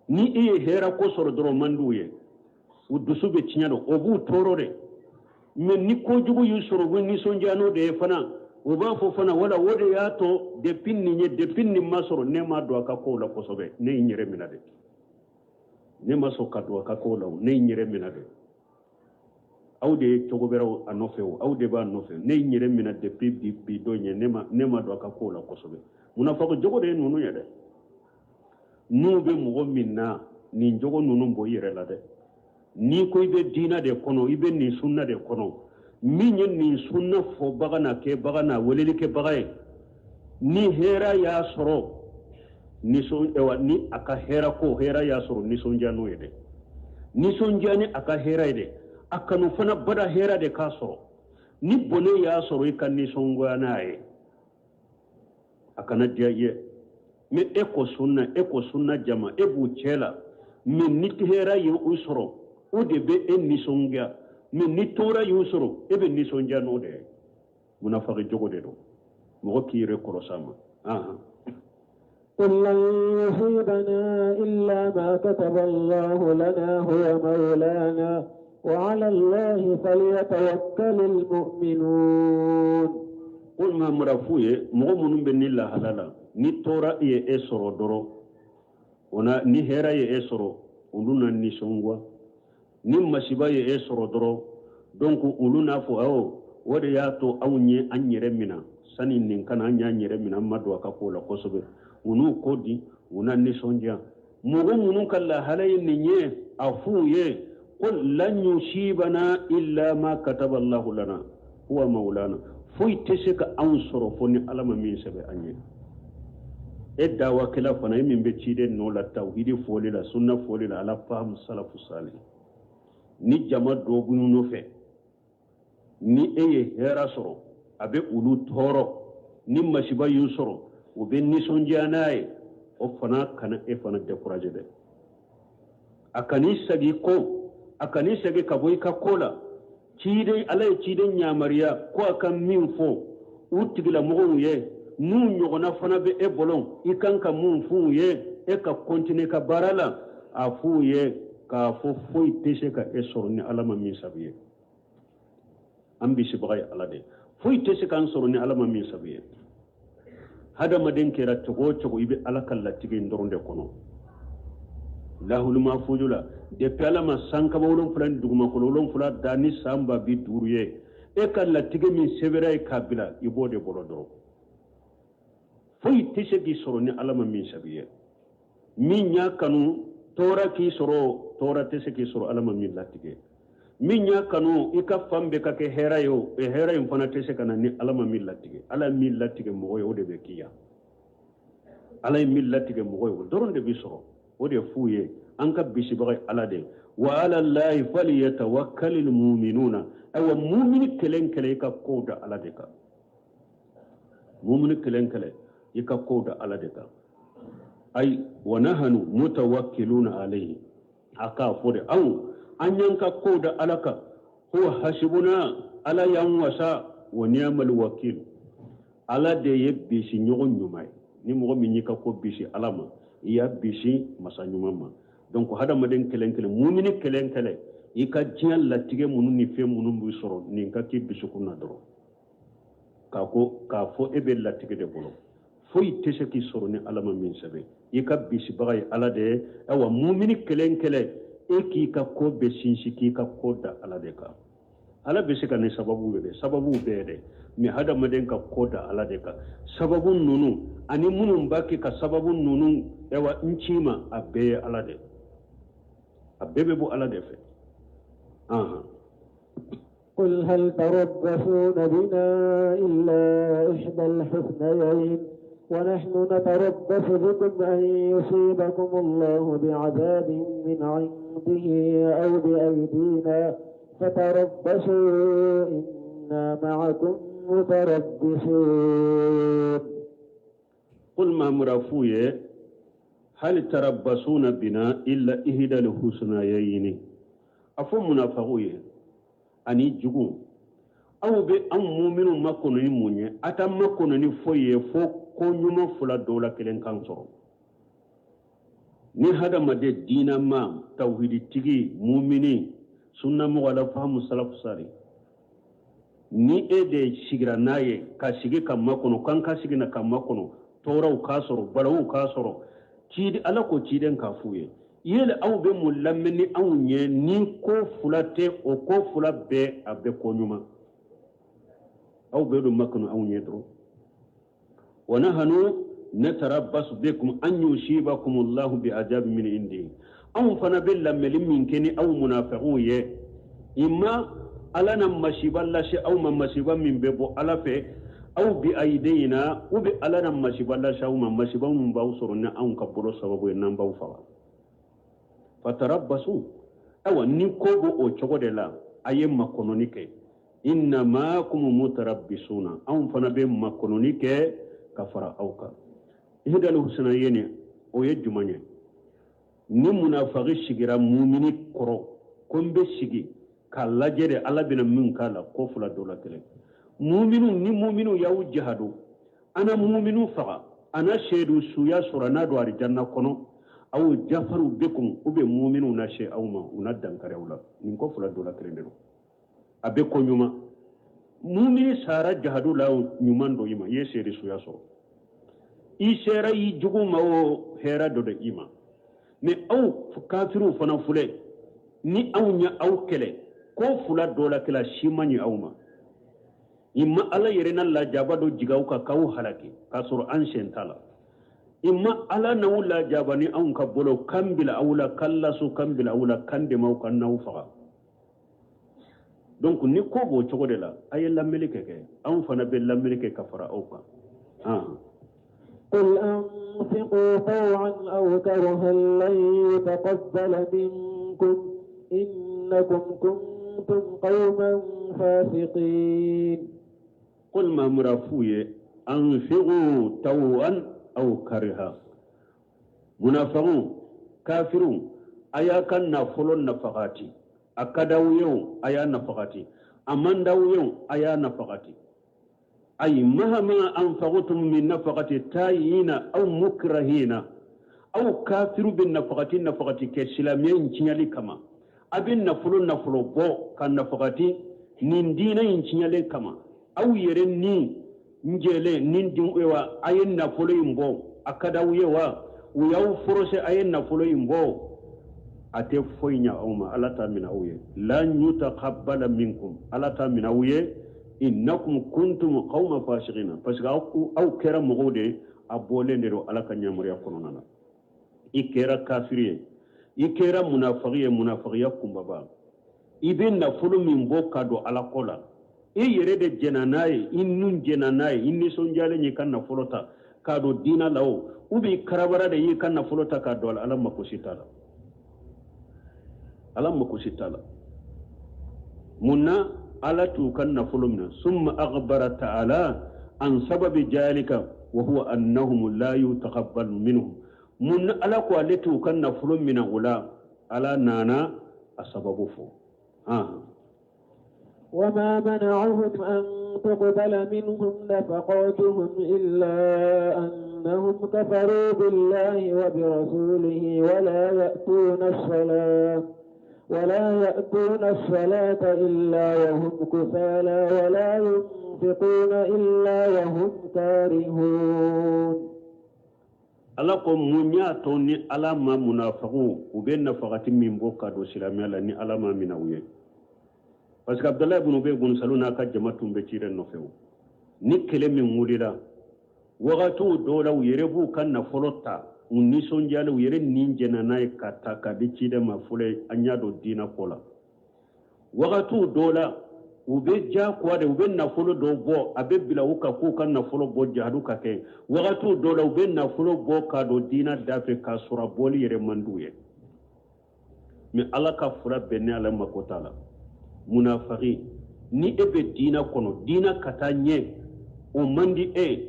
Ni e ye hɛrɛ ko sɔrɔ dɔrɔn, man d'u ye, u dusu bɛ tiɲɛ don, o b'u tɔɔrɔ de. Mais ni kojugu y'u sɔrɔ, u bɛ nisɔndiya n'o de ye fana. U b'a fɔ fana wala o de y'a to depuis nin ye, depuis nin ma sɔrɔ, ne ma don a ka kow la kosɛbɛ, ne ye n yɛrɛ minɛ de, ne ma sɔn ka don a ka kow la, ne ye n yɛrɛ minɛ de. Aw de ye cogo wɛrɛw a nɔfɛ o, aw de b'a nɔfɛ. Ne ye n yɛrɛ minɛ depuis bi don ye, ne ma don a ka kow la kosɛbɛ. Munafako jogo de ye ninnu ye dɛ. N'u bɛ mɔgɔ min na, nin jogo ninnu bɔ i yɛrɛ la dɛ. N'i ko i bɛ diinɛ de kɔnɔ, i bɛ nin sunna de kɔnɔ, min ye nin sunna fɔbaga n'a kɛbaga n'a welelikɛbaga ye, ni hɛrɛ y'a sɔrɔ, nisɔn, ni a ka hɛrɛ ko hɛrɛ y'a sɔrɔ, nisɔndiya n'o ye dɛ, nisɔndiya ni a ka hɛrɛ ye dɛ. A kanu fana bada hɛrɛ de k'a sɔrɔ. Ni bɔnɛ y'a sɔrɔ, i ka nisɔngoya n'a ye, a kana diya i ye. Mais e ko sunna, e ko sunna jama, e b'u cɛ la, mais ni hɛrɛ ye u sɔrɔ, o de bɛ e nisɔndiya. Mais ni tɔɔrɔ y'u sɔrɔ, e bɛ nisɔndiya n'o de ye. Munafaki jogo de don. Mɔgɔ k'i yɛrɛ kɔlɔsi a ma. Ahan.
قل لن يصيبنا إلا ما كتب الله لنا هو مولانا وعلى الله فليتوكل المؤمنون.
Ko Mahamadu, f'u ye, mɔgɔ minnu bɛ ni lahala la, ni tɔɔrɔ ye e sɔrɔ dɔrɔn, o na, ni hɛrɛ ye e sɔrɔ, olu na nisɔngoya. Ni masiba ye e sɔrɔ dɔrɔn, donc olu n'a fɔ awɔ, o de y'a to anw ye an yɛrɛ minɛ sani nin kana, an y'an yɛrɛ minɛ, an ma don a ka ko la kosɛbɛ. U n'u ko di, u na nisɔndiya. Mɔgɔ minnu ka lahala ye nin ye, a f'u ye ko lan yusibana illa ma kataba Allahu lana huwa maulana. Foyi tɛ se ka anw sɔrɔ fo ni Ala ma min sɛbɛn an ye. E dawakɛla fana, e min bɛ ciden nɔ la, tawhidi fɔli la, sunna fɔli la, ala fahamu salafu salih, ni jama dɔ b'u nɔfɛ, ni e ye hɛrɛ sɔrɔ, a bɛ olu tɔɔrɔ. Ni masiba y'u sɔrɔ, u bɛ nisɔndiya n'a ye. O fana kana e fana décourager dɛ. A kan'i sagi ko, a kan'i sagi ka bɔ i ka ko la. Ciden, Ala ye ciden yamaruya ko a ka min fɔ u tigilamɔgɔw ye, n'u ɲɔgɔnna fana bɛ e bolo, i kan ka mun f'u ye, e ka continuer ka baara la. A f'u ye k'a fɔ foyi tɛ se ka e sɔrɔ ni Ala ma min sabu ye. An bisibaga ye Ala de ye. Foyi tɛ se k'an sɔrɔ ni Ala ma min sabu ye. Hadamaden kɛra cogo o cogo, i bɛ Ala ka latigɛ in dɔrɔn de kɔnɔ. Lahuluma fojo la, depuis Ala ma sankaba 7 ni dugumakolo 7 da ni san 50000 ye, e ka latigɛ min sɛbɛra ye k'a bila, i b'o de bolo dɔrɔn. Foyi tɛ se k'i sɔrɔ ni Ala ma min sabu ye. Min y'a kanu tɔɔrɔ k'i sɔrɔ, tɔɔrɔ tɛ se k'i sɔrɔ Ala ma min latigɛ. Min y'a kanu i ka fan bɛɛ ka kɛ hɛrɛ ye, o hɛrɛ in fana tɛ se ka na ni Ala ma min latigɛ. Ala ye min latigɛ mɔgɔ ye, o de bɛ k'i ya. Ala ye min latigɛ mɔgɔ ye, o dɔrɔn de bɛ sɔrɔ. O de f'u ye, an ka bisibaga ye Ala de ye. Wa ala lahi falyatawakkalil mu'minuna. Ayiwa, mumini kelen kelen, i ka kow da Ala de kan. Mumini kelen kelen, i ka kow da Ala de kan. Ay wa nahanu mutawakkiluna alayhi, a k'a fɔ de, anw an y'an ka kow da Ala kan. Huwa hasibuna, Ala y'an wasa. Wa ni'mal wakil, Ala de ye bisi ɲɔgɔn ɲuman ye. Ni mɔgɔ min y'i ka ko bisi Ala ma, i y'a bisi masa ɲuman ma. Donc hadamaden kelen kelen, mumini kelen kelen, i ka diɲɛ latigɛ minnu ni fɛn minnu b'i sɔrɔ, nin ka k'i dusukun na dɔrɔn, k'a ko k'a fɔ e bɛ latigɛ de bolo. Foyi tɛ se k'i sɔrɔ ni Ala ma min sɛbɛn. I ka bisibaga ye Ala de ye. Ayiwa, mumini kelen kelen, e k'i ka ko bɛɛ sinsin, k'i ka ko da Ala de kan. Ala bɛ se ka ni sababu ye dɛ, sababu bɛɛ dɛ, mais hadamaden ka ko da Ala de kan. Sababu ninnu ani minnu b'a kɛ ka sababu ninnu, ayiwa, n ci ma, a bɛɛ ye Ala de, a bɛɛ bɛ bɔ Ala de fɛ. Ahan.
قل هل تربصون بنا إلا إحدى الحسنيين ونحن نتربص بكم أن يصيبكم الله بعذاب من عنده أو بأيدينا فتربصوا إنا معكم متربصون.
قل Mamura f'u ye هل تربصون بنا إلا إحدى الحسنيين a fɔ munafagiw ye ani jugu aw bɛ an muminu makɔnɔ ni mun ye a t'an makɔnɔ ni foyi ye fo ko ɲuman fila dɔw la kelen kan sɔrɔ ni hadamaden diinama tawhiditigi mumini sunnamɔgɔ ala fahamu salafu sari ni e de sigira n'a ye ka sigi ka makɔnɔ k'an ka sigi na ka makɔnɔ tɔɔrɔw k'a sɔrɔ balawu k'a sɔrɔ ciden ala ko ciden k'a f'u ye yeli aw bɛ mun lamɛn ni anw ye ni ko fila tɛ o ko fila bɛɛ a bɛ ko ɲuman aw bɛ don makɔnɔ anw ye dɔrɔn wa nahanu natarabbasu bikum an yusibakum allahu bi azabi min indihi anw fana bɛ lamɛnni min kɛ ni aw munafiqiw ye imma ala na masiba lase aw ma masiba min bɛ bɔ ala fɛ aw bi ayidina u bɛ ala na masiba lase aw ma masiba min b'aw sɔrɔ ni anw ka bolo sababu ye n'an b'aw faga fatarabbasu awa ni ko b'o o cogo de la a ye makɔnɔni kɛ inna ma'akum mutarabbisuna anw fana bɛ makɔnɔni kɛ ka fara aw kan ihdal husnayni o ye jumɛn ye ni munafagi sigira mumini kɔrɔ ko n bɛ sigi k'a lajɛ de ala bɛna min k'a la ko fila dɔ la kelen muminu ni muminu y'aw jahadu ana muminu faga ana seedu suya sɔrɔ n'a don alijanna kɔnɔ aw jafaru bikum u bɛ muminu na se aw ma u na dankari aw la nin ko fila dɔ la kelen de don a bɛ ko ɲuman mumini sara jahadu la ɲuman dɔ i ma i ye seedu suya sɔrɔ i sera i jugu ma o hɛrɛ dɔ de i ma mɛ aw kafiriw fana filɛ ni anw ye aw kɛlɛ ko fila dɔ la kelen si man ɲi aw ma imma ala yɛrɛ na lajaba dɔ jigin aw kan k'aw halaki k'a sɔrɔ an sen t'a la imma ala n'aw lajaba ni anw ka bolo kan bila aw la kan laso kan bila aw la kan dɛmɛ aw kan n'aw faga donc ni ko b'o cogo de la a ye lamɛnni kɛ kɛ anw fana bɛ lamɛnni kɛ ka fara aw kan.
قل أنفقوا طوعا أو كرها لن يتقبل منكم إنكم كنتم قوما فاسقين.
قل Mamura f'u ye أنفقوا طوعا أو كرها munafagiw kafiriw a y'a ka nafolo nafagati a ka d'aw ye o a y'a nafagati a man d'aw ye o a y'a nafagati ay مهما أنفقتم من نفقة طائعين أو مكرهين aw kafiru bɛ nafagati nafagati kɛ silamɛya in tiɲɛli kama a bɛ nafolo nafolo bɔ ka nafagati nin diinɛ in tiɲɛlen kama aw yɛrɛ ni n jɛlen ni den wa a ye nafolo in bɔ a ka d'aw ye wa u y'aw forcé a ye nafolo in bɔ a tɛ foyi ɲɛ aw ma ala t'a minɛ aw ye لن يتقبل منكم ala t'a minɛ aw ye إنكم كنتم قوما فاسقين parce que aw kɛra mɔgɔw de a bɔlen de don ala ka yamaruya kɔnɔna na i kɛra kafiri ye i kɛra munafagi ye munafagiya kunbaba i bɛ nafolo min bɔ ka don ala ko la i yɛrɛ de jɛna n'a ye i nun jɛna n'a ye i nisɔndiyalen y'i ka nafolo ta k'a don diina la o ou bien karabara de y'i ka nafolo ta k'a don a la ala mako si t'a la ala mako si t'a la mun na ala t'u ka nafolo minɛ ثم أخبر تعالى عن سبب ذلك وهو أنهم لا يتقبل منهم mun na ala ko ale t'u ka nafolo minɛ o la ala nana a sababu fɔ.
وما منعهم أن تقبل منهم نفقاتهم إلا أنهم كفروا بالله وبرسوله ولا يأتون الصلاة إلا وهم كسالى ولا ينفقون إلا وهم كارهون.
Ala ko mun y'a to ni ala ma munafagiw u bɛ nafagati min bɔ ka don silamɛya la ni ala ma minɛ u ye parce que Abdalayi ibn Ubay bun Salul n'a ka jama tun bɛ ciden nɔfɛ o ni kɛlɛ min wulila wagatiw dɔw la u yɛrɛ b'u ka nafolo ta u nisɔndiyalen u yɛrɛ nin jɛnna n'a ye ka ta k'a di ciden ma fɔlɔ an y'a don diinɛ ko la. Wagatiw dɔw la u bɛ diyagoya de u bɛ nafolo dɔw bɔ a bɛ bila u kan k'u ka nafolo bɔ jihadu ka kɛ wagatiw dɔw la u bɛ nafolo bɔ k'a don diina da fɛ k'a sɔrɔ a bɔli yɛrɛ man d'u ye mais ala ka fura bɛɛ ne ala mako t'a la munafaki ni e bɛ diina kɔnɔ diina ka taa ɲɛ o man di e ye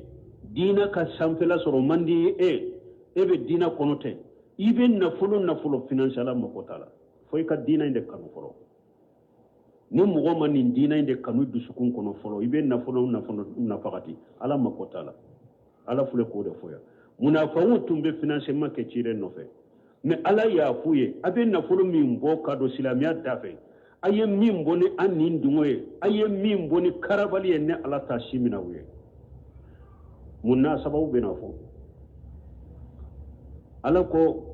diina ka sanfɛla sɔrɔ o man di e e bɛ diina kɔnɔ tɛ i bɛ nafolo nafolo finance ala mako t'a la fo i ka diina in de kanu fɔlɔ ni mɔgɔ ma nin diina in de kanu dusukun kɔnɔ fɔlɔ i bɛ nafolo nafolo nafagati ala mako t'a la ala filɛ k'o de fɔ yan munafaw tun bɛ financement kɛ ciden nɔfɛ mais ala y'a f'u ye a bɛ nafolo min bɔ ka don silamɛya da fɛ a ye min bɔ ni an ni dungɔ ye a ye min bɔ ni karabali ye ne ala t'a si minɛ u ye mun n'a sababu bɛna fɔ ala ko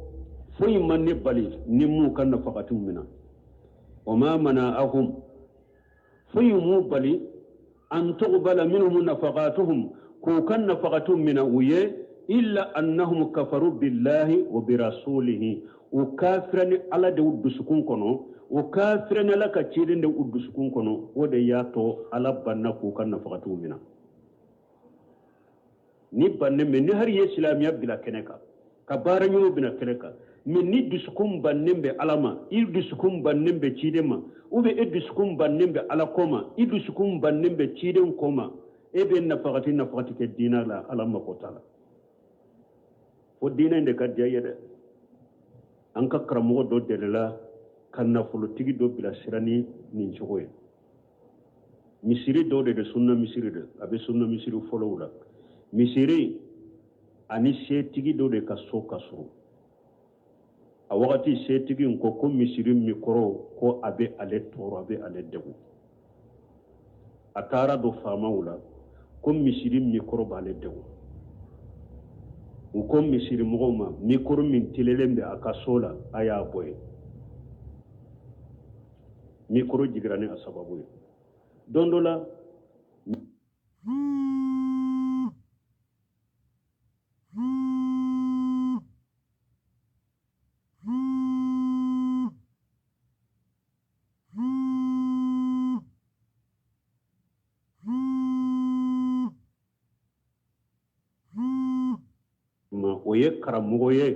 foyi ma ne bali ni m'u ka nafagatiw minɛ wa ma mana'ahum foyi m'u bali an tuqbala minhum nafaqatuhum k'u ka nafagatiw minɛ u ye illa annahum kafaru billahi wa birasulihi u kafira ni ala de u dusukun kɔnɔ u kafira ni ala ka ciden de u dusukun kɔnɔ o de y'a to ala banna k'u ka nafagatiw minɛ ni bannen bɛ ni hari ye silamɛya bila kɛnɛ kan ka baara ɲuman bila kɛnɛ kan mais ni dusukun bannen bɛ ala ma i dusukun bannen bɛ ciden ma ou bien e dusukun bannen bɛ ala ko ma i dusukun bannen bɛ ciden ko ma e bɛ nafagati nafagati kɛ diinɛ la ala mako t'a la fo diinɛ in de ka diya i ye dɛ an ka karamɔgɔ dɔ delila ka nafolotigi dɔ bilasira ni nin cogo ye misiri dɔw de de sunna misiri de a bɛ sunna misiri fɔlɔw la misiri ani setigi dɔ de ka so ka surun a wagati setigi in ko ko misiri mikɔrɔ ko a bɛ ale tɔɔrɔ a bɛ ale degun a taara don faamaw la ko misiri mikɔrɔ b'ale degun u ko misiri mɔgɔw ma mikɔrɔ min telelen bɛ a ka so la a y'a bɔ yen mikoro jigira ni a sababu ye don dɔ la ma o ye karamɔgɔ ye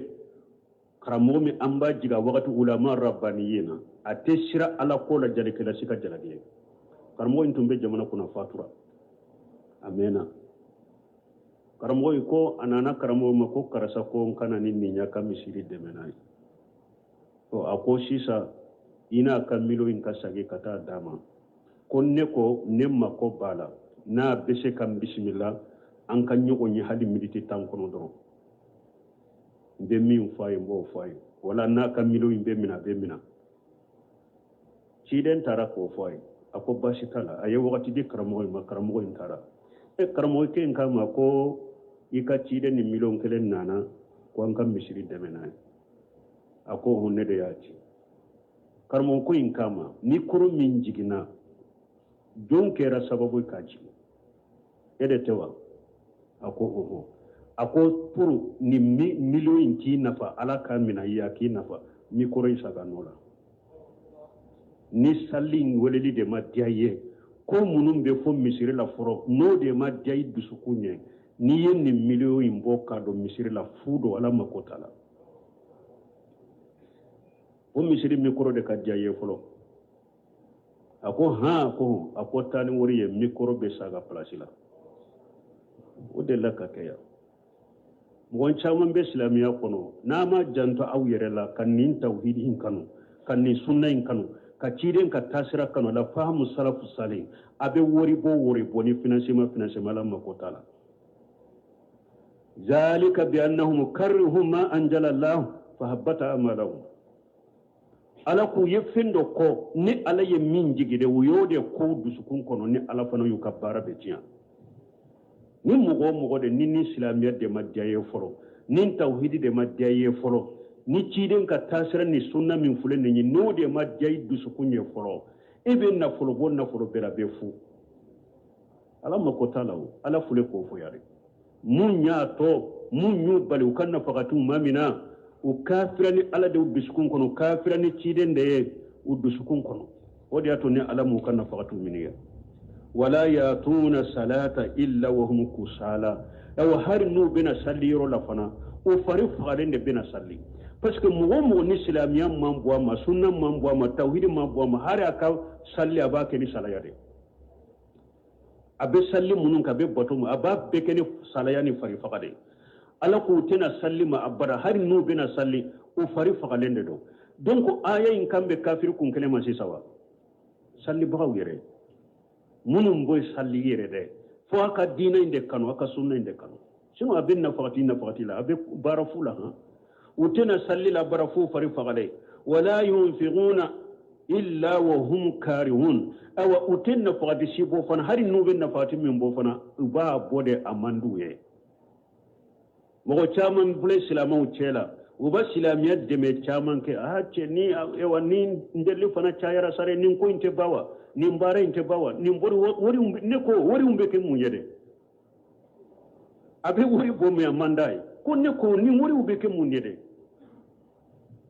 karamɔgɔ min an b'a jigin a wagati ulama rabbaniyin na a tɛ siran ala ko la jalikɛla si ka jalaki ye karamɔgɔ in tun bɛ jamana kunna fatura a mɛnna karamɔgɔ in ko a nana karamɔgɔ ma ko karisa ko n ka na ni nin y'a ka misiri dɛmɛ n'a ye ɔ a ko sisan i n'a ka miliyɔn in ka segin ka taa d'a ma ko ne ko ne mako b'a la n'a bɛ se ka n bisimila an ka ɲɔgɔn ye hali miniti tan kɔnɔ dɔrɔn n bɛ min fɔ a ye n b'o fɔ a ye wala n'a ka miliyɔn in bɛ minɛ a bɛ minɛ ciden taara k'o fɔ a ye a ko baasi t'a la a ye wagati di karamɔgɔ in ma karamɔgɔ in taara e karamɔgɔkɛ in k'a ma ko i ka ciden ni miliyɔn kelen nana ko an ka misiri dɛmɛ n'a ye a ko hɔn ne de y'a ci karamɔgɔ ko in kama mikoro min jiginna jɔn kɛra sababu ye k'a jigin e de tɛ wa a ko oho a ko pour nin miliyɔn in k'i nafa ala k'a minɛ i ye a k'i nafa mikoro in saga nɔ la ni sali in weleli de ma diya i ye ko minnu bɛ fɔ misiri la fɔlɔ n'o de ma diya i dusukun ye n'i ye nin miliyɔn in bɔ k'a don misiri la fu don ala mako t'a la o misiri mikoro de ka diya i ye fɔlɔ a ko han ko a ko taa ni wari ye mikoro bɛ sa ka pilasi la o delila ka kɛ yan mɔgɔ caman bɛ silamɛya kɔnɔ n'a ma janto aw yɛrɛ la ka nin tawhidi in kanu ka nin sunna in kanu ka ciden ka taasira kanu la fahamu salafu salih a bɛ wari bɔ wari bɔ ni financement financement ala mako t'a la zalika bi annahum karihu ma anzala Allah fa habata amalahum ala k'u ye fɛn dɔ kɔn ni ala ye min jigi de u y'o de kɔn dusukun kɔnɔ ni ala fana y'u ka baara bɛɛ tiɲɛ ni mɔgɔ o mɔgɔ de ni ni silamɛya de ma diya ye fɔlɔ ni tawhidi de ma diya ye fɔlɔ ni ciden ka taasira ni sunna min filɛ nin ye n'o de ma diya i dusukun ye fɔlɔ e bɛ nafolo bɔ nafolo bɛɛ la bɛ fu ala mako t'a la o ala filɛ k'o fɔ yɛrɛ mun y'a tɔ mun y'u bali u ka nafakatiw ma mina u kafira ni ala de u dusukun kɔnɔ u kafira ni ciden de ye u dusukun kɔnɔ O de y'a to ni Ala m'u ka nafakatiw minɛ ye. Wala yatuna salata illa wa hum kusala. Awa, hari n'u bɛna salli yɔrɔ la fana, u fari fagalen de bɛna salli, parce que mɔgɔ o mɔgɔ ni silamɛya man bɔ a ma, sunna man bɔ a ma, tawhidi man bɔ a ma, hari a ka salli, a b'a kɛ ni salaya de. A bɛ salli minnu kɛ, a bɛ bato mun, a b'a bɛɛ kɛ ni salaya ni fari faga de. Ala k'u tɛna salli ma abada, hari n'u bɛna salli, u fari fagalen de don. Donc aya in kan bɛ kafiri kun kelen ma sisan wa? Sallibagaw yɛrɛ minnu bɛ salli yɛrɛ dɛ, fo a ka diinɛ in de kanu, a ka sunna in de kanu, sinon a bɛ nafagati la, a bɛ baara fu la. Han, u tɛna salli la baara fu fari fagalen. Wala yunfiquna illa wa hum karihun. Awa, u tɛ nafagati si bɔ fana, hali n'u bɛ nafagati min bɔ fana, u b'a bɔ de, a man d'u ye. Mɔgɔ caman filɛ silamɛw cɛ la, u bɛ silamɛya dɛmɛ caman kɛ. A cɛ ni ewa, ni n fana cayara sare, nin ko in tɛ ban wa? Nin baara in tɛ ban wa? Nin bori wari, ne ko wariw bɛ kɛ mun ye dɛ? A bɛ wari bɔ min, a man d'a ye. Ko ne ko nin wariw bɛ kɛ mun ye dɛ?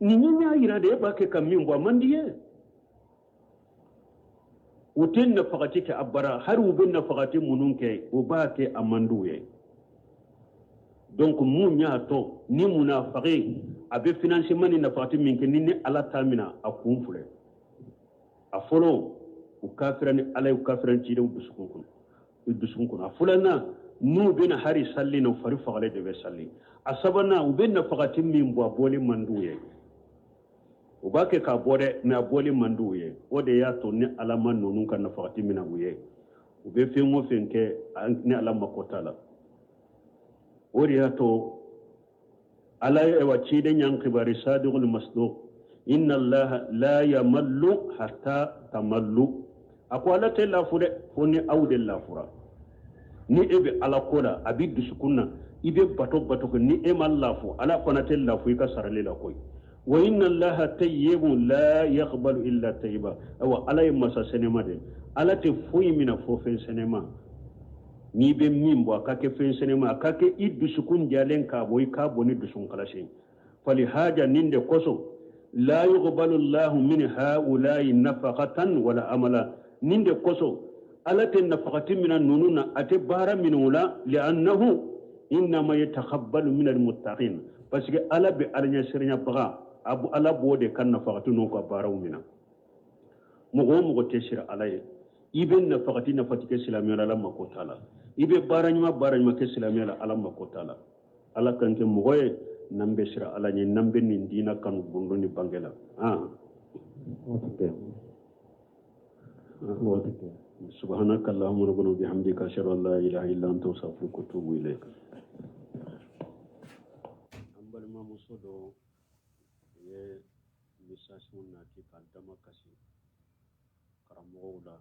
Nin y'a yira de, e b'a kɛ ka min bɔ, a man di ye. U tɛ nafagati kɛ a bara, hali u bɛ nafagati minnu kɛ, u b'a kɛ a man d'u ye. Donc mun y'a to ni munafagi a bɛ financement ni nafagati min kɛ, ni Ala t'a minɛ, a kun filɛ. A fɔlɔ, u kafira ni Ala ye, u kafira ni cidenw dusukun kɔnɔ, u dusukun kɔnɔ. A filanan, n'u bɛna hari salli na, u fari fagalen de bɛ salli. A sabanan, u bɛ nafagati min bɔ, a bɔli man d'u ye. U b'a kɛ k'a bɔ dɛ, mais a bɔli man d'u ye. O de y'a to ni Ala ma ninnu ka nafagati minɛ u ye, u bɛ fɛn o fɛn kɛ, ni Ala mako t'a la. O de y'a to Ala ye wa ciden y'an kibari, sadiqul masduq, inna Allaha la yamallu hatta tamallu. A ko Ala tɛ lafu dɛ, fo ni aw de lafura. Ni e bɛ Ala ko la, a b'i dusukun na, i bɛ bato bato kɛ, ni e ma lafu, Ala fana tɛ lafu i ka sarali la koyi. Wa inna Allaha tayyibun la yaqbalu illa tayyiba. Awa, Ala ye masa sɛnɛma de, Ala tɛ foyi minɛ fo fɛn sɛnɛma. N'i bɛ min bɔ, a ka kɛ fɛn sɛnɛma, a ka kɛ i dusukun jalen k'a bɔ, i k'a bɔ ni dusukun kalasi. Falihaja, nin de kosɔn, la yuqbalu Allahu min haula'i nafaqatan wala amala. Nin de kosɔn Ala tɛ nafakati mina ninnu na, a tɛ baara minnu la. Li'annahu innama yatakabbalu min almuttaqin, parce que Ala bɛ Ala ɲɛsiranyabaga, Ala b'o de ka nafakati n'u ka baaraw mina. Mɔgɔ o mɔgɔ tɛ siran Ala ye, i bɛ nafakati kɛ silamɛya la, Ala mako t'a la. I bɛ baara ɲuman, baara ɲuman kɛ silamɛya la, Ala mako t'a la. Ala kan kɛ mɔgɔ ye n'an bɛ siran Ala ɲɛ, n'an bɛ nin diinɛ kanu gundo ni bange la. سبحانك اللهم ربنا وبحمدك، أشهد أن لا إله إلا أنت، أستغفرك وأتوب إليك. An balimamuso dɔ ye message nati ka dama kasi karamɔgɔw la.